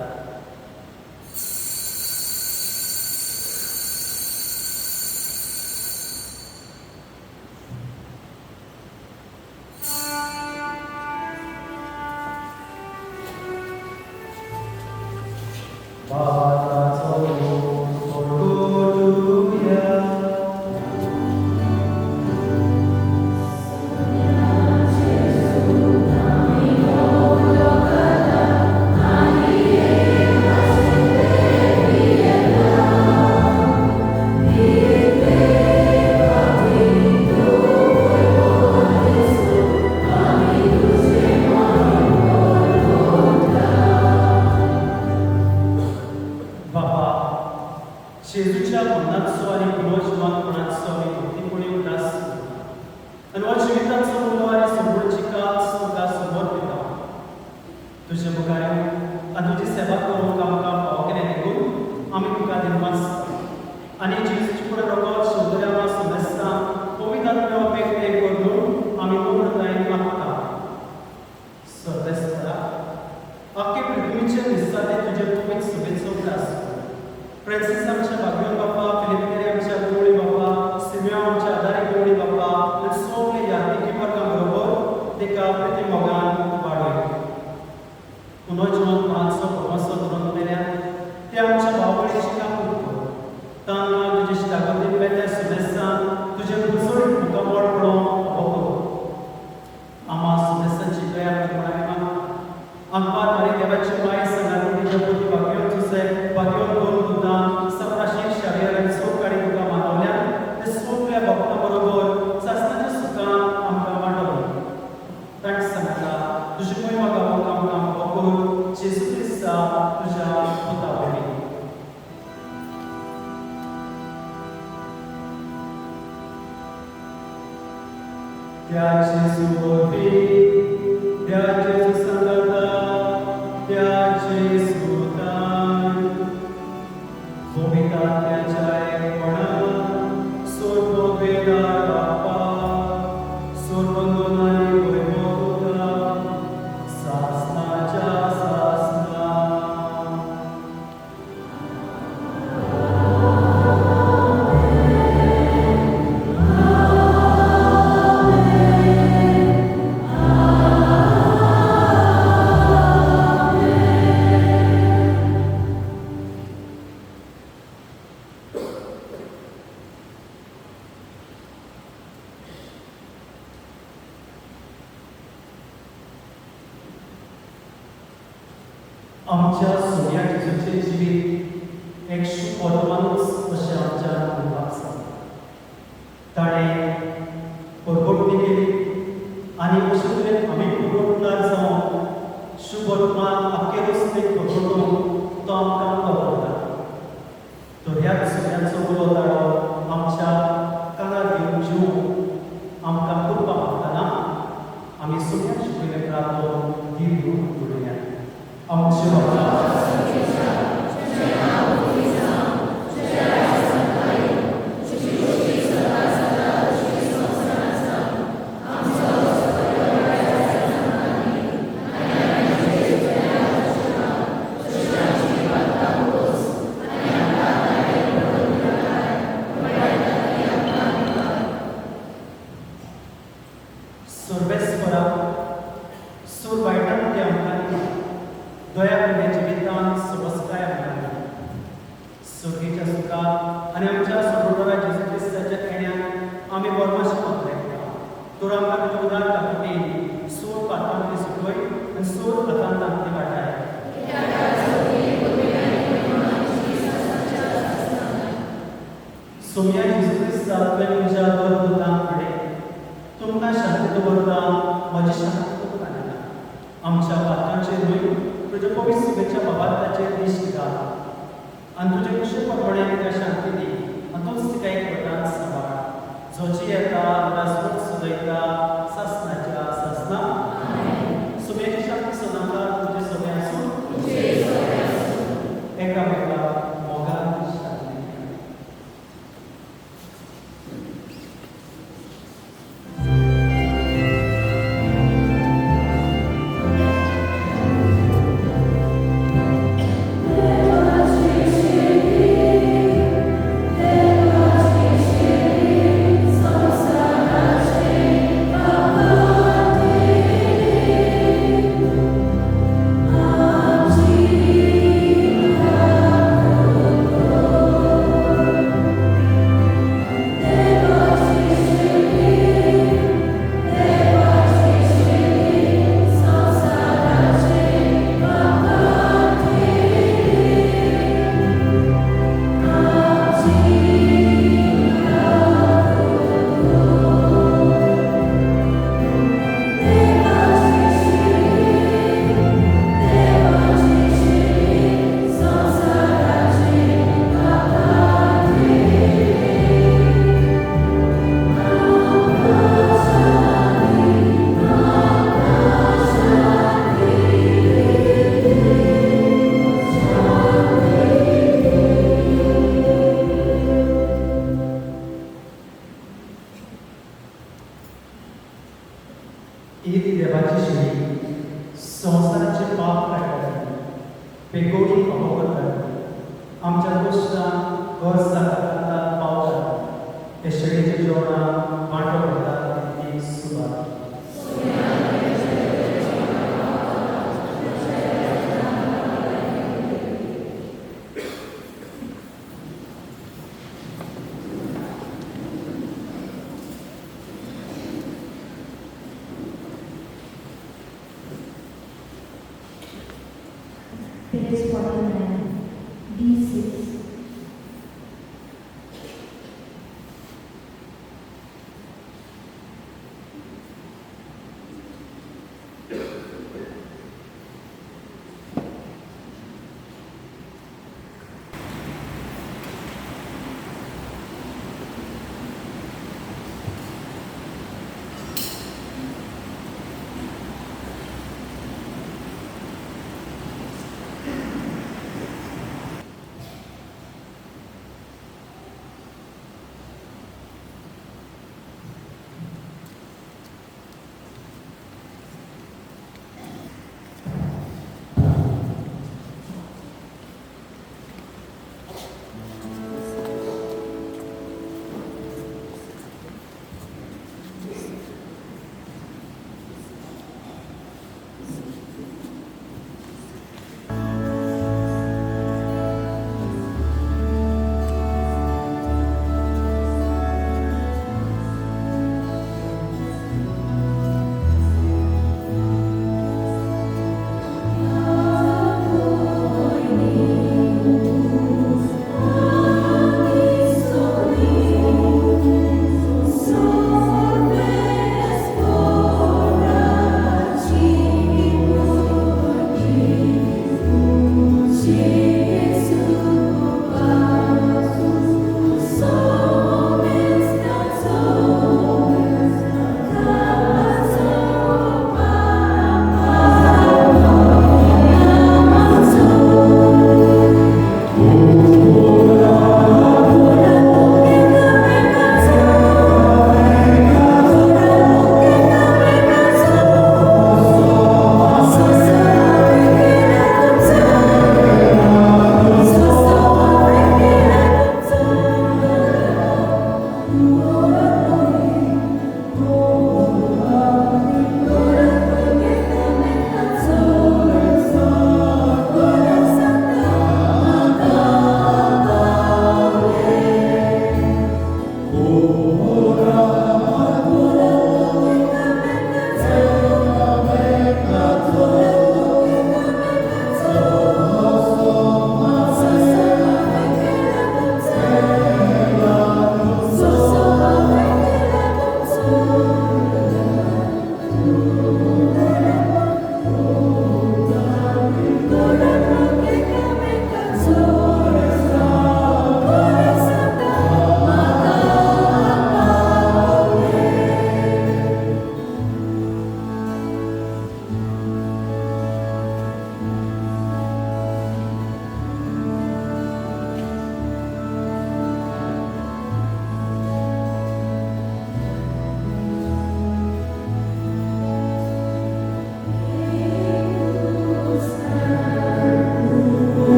जेजूच्या मरणाचो आनी पुनर्जिवनपणाचो आमी भक्तीपणी उगडास करता आनी हो जिविताचो उलो आनी समृद्धीची कांच तुका समर्पिता. तुजे मुखार येवन आनी तुजी सेवा करूंक आमकां फावो केलें देखून आमी तुका दिनवासता आनी जेजूची पुराय रगत शौर्यां समेस्तां पवित्र आत्म्या पेखते करून आमी नम्रतायेन मागता. सर्वेस्परा, आख्खे पृथ्वीचेर दिसता ते तुजे पवित्र सभेचो उगडास कर. फ्रांसीस आमच्या बागवेल बापा, फिलिप नेरी आमच्या गुरुळी बापा, सिमियो आमच्या आमकां तुजे इश्टागतीन मेल्ल्या सुमेस्सान तुजें पुसोळीत मुखामळ पळोवंक अबो करूं. आमा सुमेस्सांची दया कर म्हूण आमी मागता. आमकां आनी देवाची माय सांगाती तिच्या पुती भाग्योन जुसे भाग्योन दोन दुदां सप्राशी शावियर आनी सोप काडी तुका मानवल्यान ते सोपल्या भक्ता बरोबर सासणाच्या सुखान आमकां वांटो. ताणें सांगता तुजी मोहिमा गावोंक आमकां अबो करूं जेजू क्रिस्ता तुज्या पुता वरवीं. त्या जेजू वरवीं, त्या जेजू सांगाता, त्या जेजूतान गोविंदात्याच्या एकपणान सोर्पवेदार बापा सोर्पंदोनानी वैभवता सासनाच्या सासना. आमच्या सोन्या जेजूचें जिवीत एक शुभ वर्तमानूच अशें आमच्या म्हणपाक जाय. ताणें परगटणी केली आनी अशे तरेन आमी परगटणार जावन शुभ वर्तमान आख्खे रस्तेक परगटूंक तो आमकां वापरता. तर ह्याच सोन्याचो उलो ताळो आमच्या कानार घेवन जिवूंक आमकां कृपा मागतना आमी सोन्या शिकयले प्रार्थो धीर घेवन उडया. आमचे बाबा सर्वेस्परा सूर वायटान ते आमकां दया पुण्य जिवितान समस्काय आमकां सुर्गेच्या सुखात आनी आमच्या सोडोरा जेजू क्रिस्ताच्या येण्यान आमी बरमाशी पत्रेता. तर आमकां तुज्या उदार ताकदीन सूर पात्रांतली सुखय आनी सूर आकांतांतली वाटाय. सोम्या जेजू क्रिस्ता तुवें तुज्या दोन दुतांक म्हणलें, तुमकां शांती दवरता, म्हजी शांती तुमकां दिता. आमच्या पात्रांचेर न्हय तुज्या पवित्र सुबेच्या बाबांताचेर दिश्ट घाल आनी तुजे कुशे प्रमाणे तिका शांती दी आनी तूंच तिका एक वटान सांबाळ, जोची येता राजपूत सुदयता सासनाच्या सासना. सुमेची शांती सदांकाळ तुजे सगळें आसूं. एकामेका मोगान शांती दिया. ही ती देवाची शिडी संवसाराचे पाप काडटा, बेगोडी अबो करता, आमच्या दोश्टांक गरज पावता. हे शेळीच्या जेवणाक वांटो करता ती सुवात. Page 49, D6.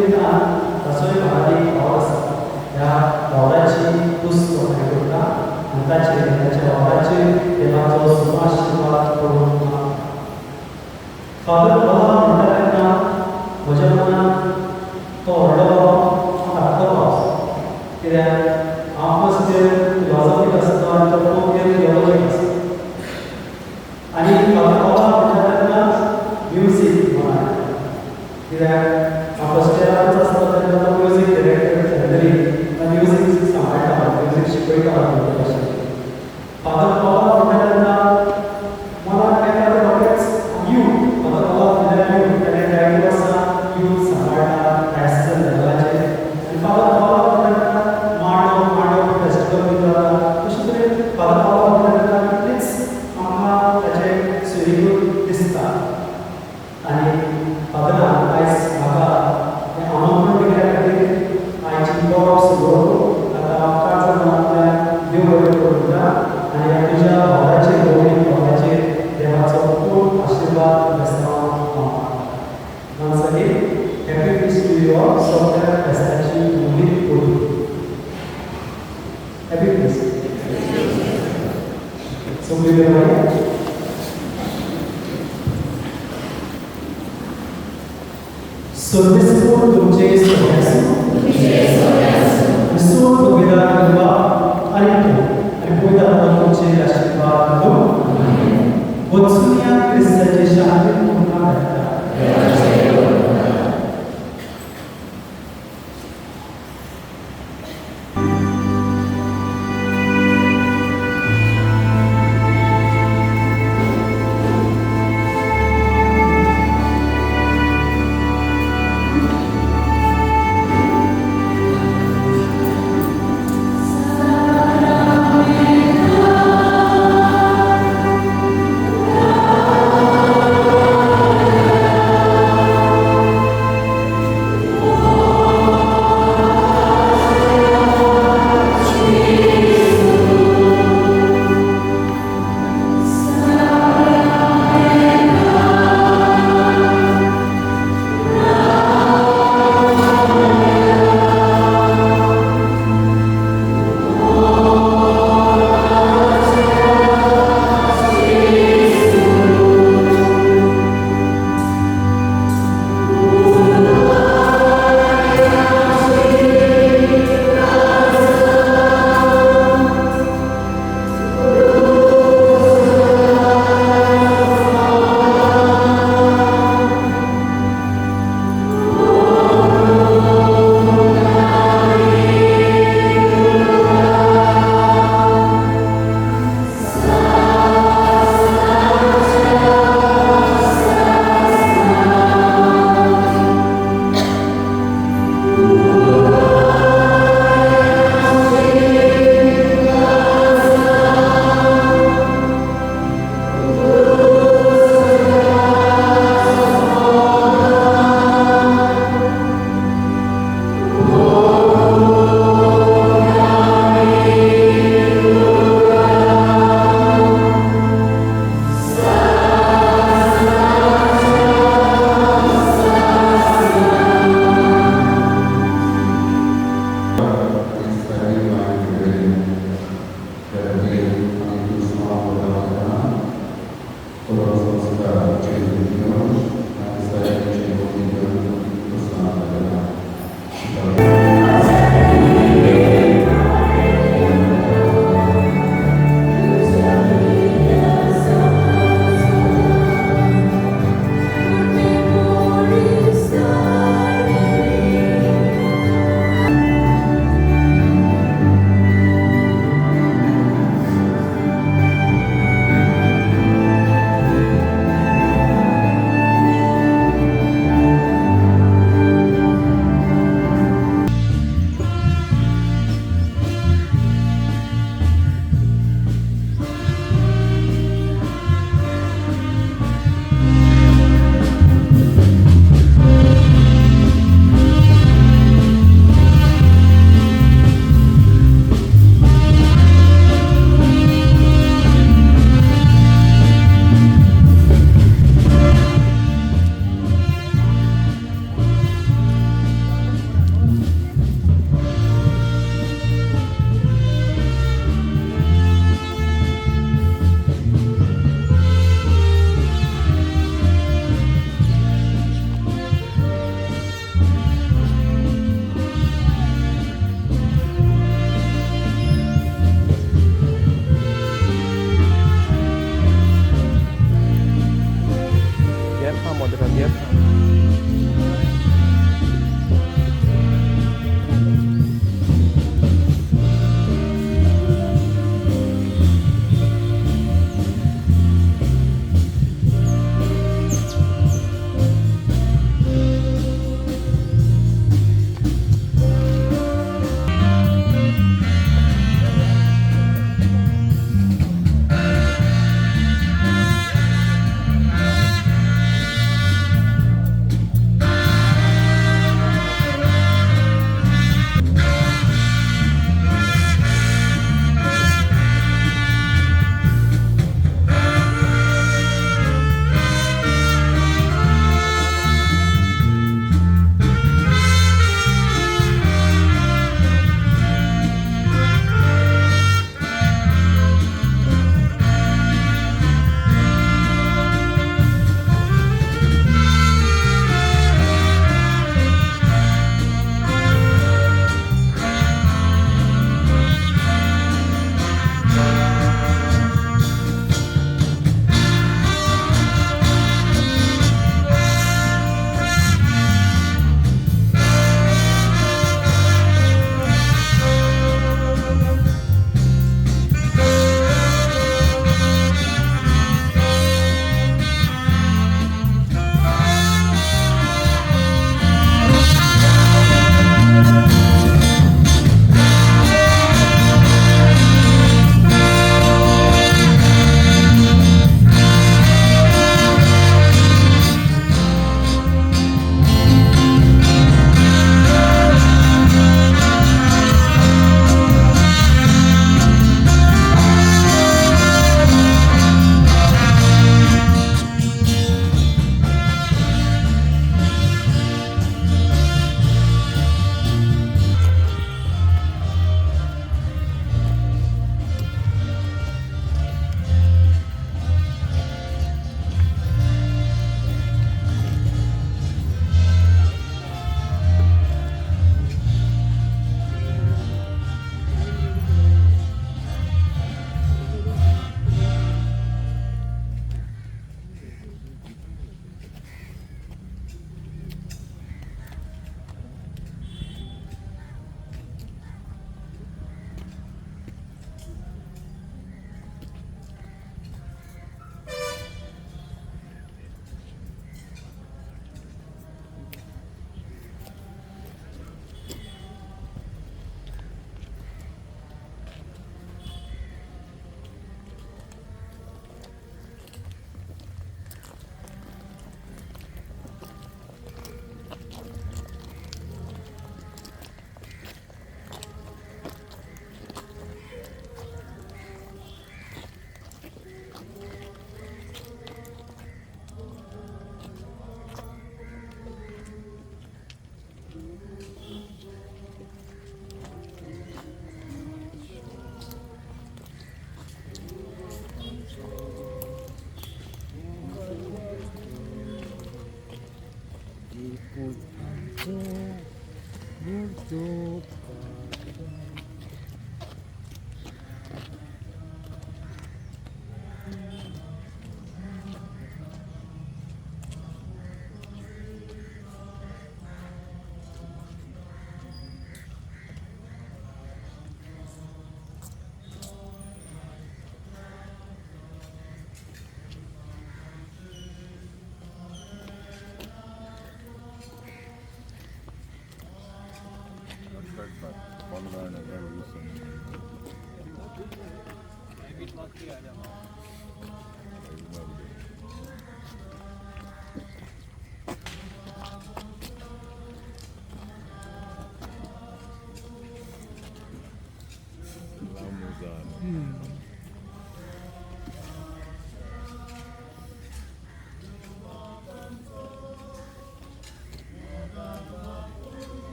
निमतान ताचोय भागात एक वावर आसा. ह्या वावराची तुस्त तोखणाय करता आनी ताचेर ताच्या वावराचेर देवाचो सुखाशिर्वाद करून मागता. फादर ओलाव म्हणटा तेन्ना म्हज्या मनांत तो व्हडलो बाबा, हांव धाकटो पावस, कित्याक हांव फर्स्ट इयर फिलॉसॉफीक आसता आनी तो फोर्थ इयर थियोलॉजीक आसता. आनी फादर ओलाव म्हणटा तेन्ना म्युजीक मनांत येता, कित्याक हांव फर्स्ट इयराकूच आसता तेन्ना तो म्युजीक डिरेक्टर सेमिनरी म्युजीक सांबाळटा, म्युजीक शिकयता भाशेन. फादर ओलाव म्हणटा तेन्ना मनांत येता तें रोखडेंच यूथ. फादर ओलाव म्हणल्यार यूथ, ताणें 10 वर्सां यूथ सांबाळटा डायसिसन लेवलाचेर. आनी फादर ओलाव म्हणटा तेन्ना मांडो मांडो फेस्टिवल बी जाता. अशें तरेन फादर ओलाव म्हणटा तेन्ना कितलेंच आमकां ताचें सुरिगूत दिसता. आनी फादरान आयज म्हाका हें आमंत्रण दिल्ल्या खातीर आयची परब सुरू ताका हांव काळजा मनांतल्यान देव बरें करूं म्हणटा. आनी ह्या तुज्या वावराचेर, रोमणी वावराचेर देवाचो खूब आशिर्वाद बेस्तांवाक हांव मागता. Once again, happy feast to you all. सगळ्या फेस्ताची उमेद करूं. Happy feast. सगळी बरें. सर्वेस्पोर तुमचे सगळ्यांसू विसोर तुगेला कृपा आनी तूं आनी पवित्र आत्मा तुमचेर आशिर्वाद करूं. वचुया क्रिस्ताचे शांती तुमकां मेळटा.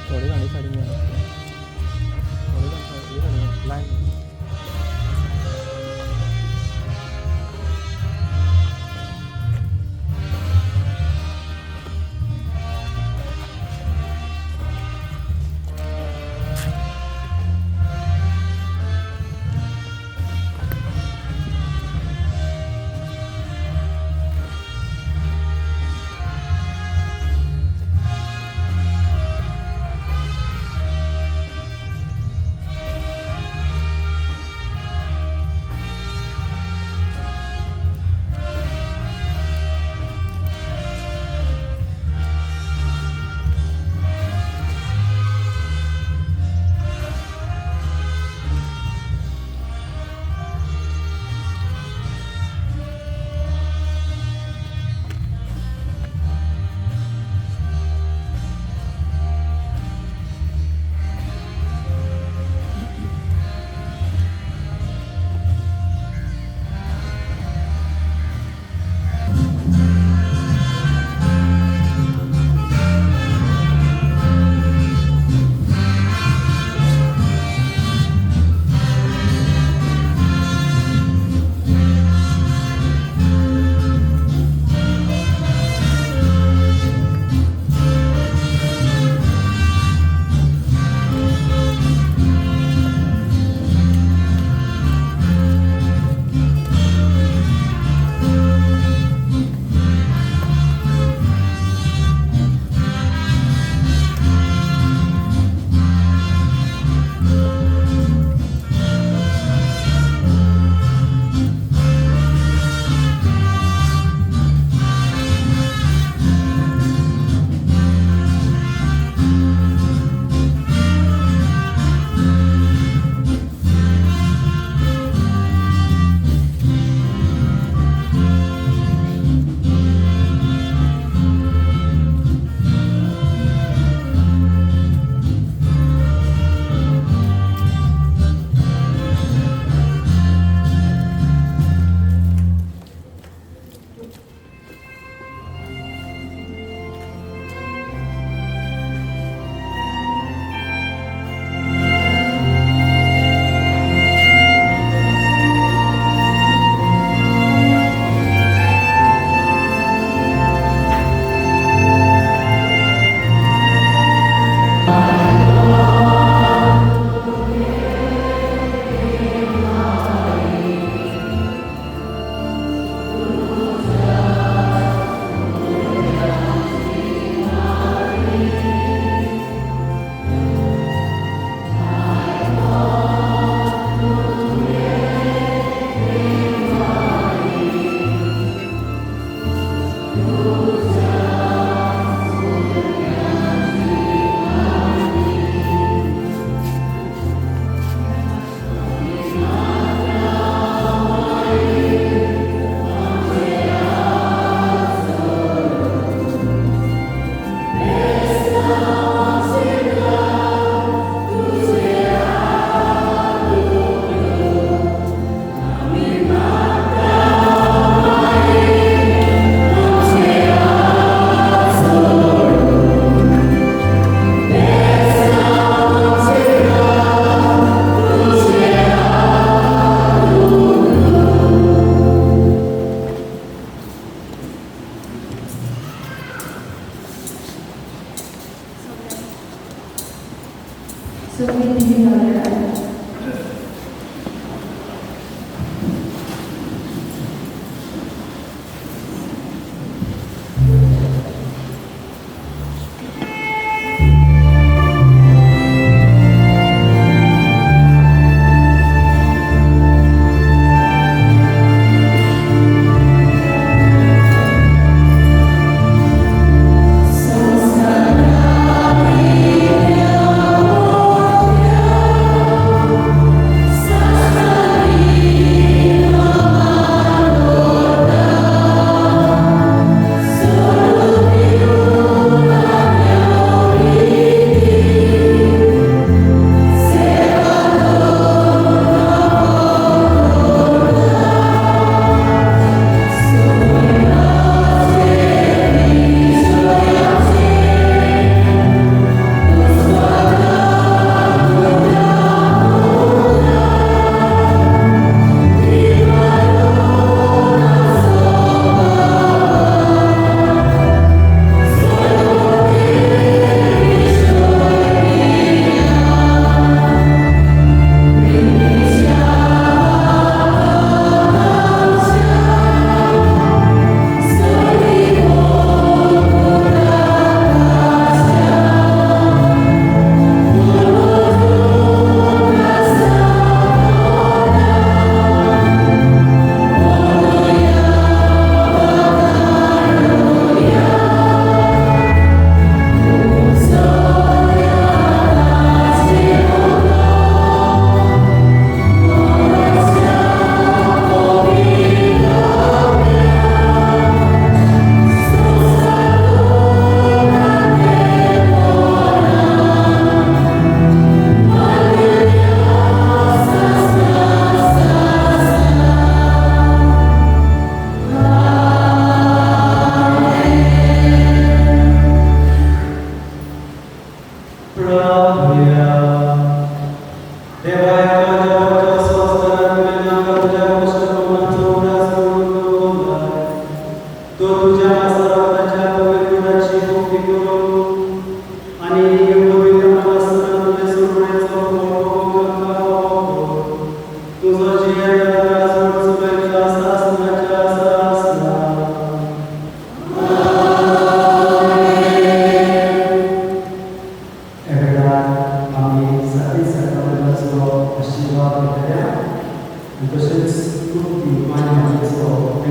थोडे गाणी साडी थोडे गाणी लायन.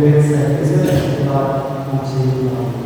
विवेक साहित्य आमची.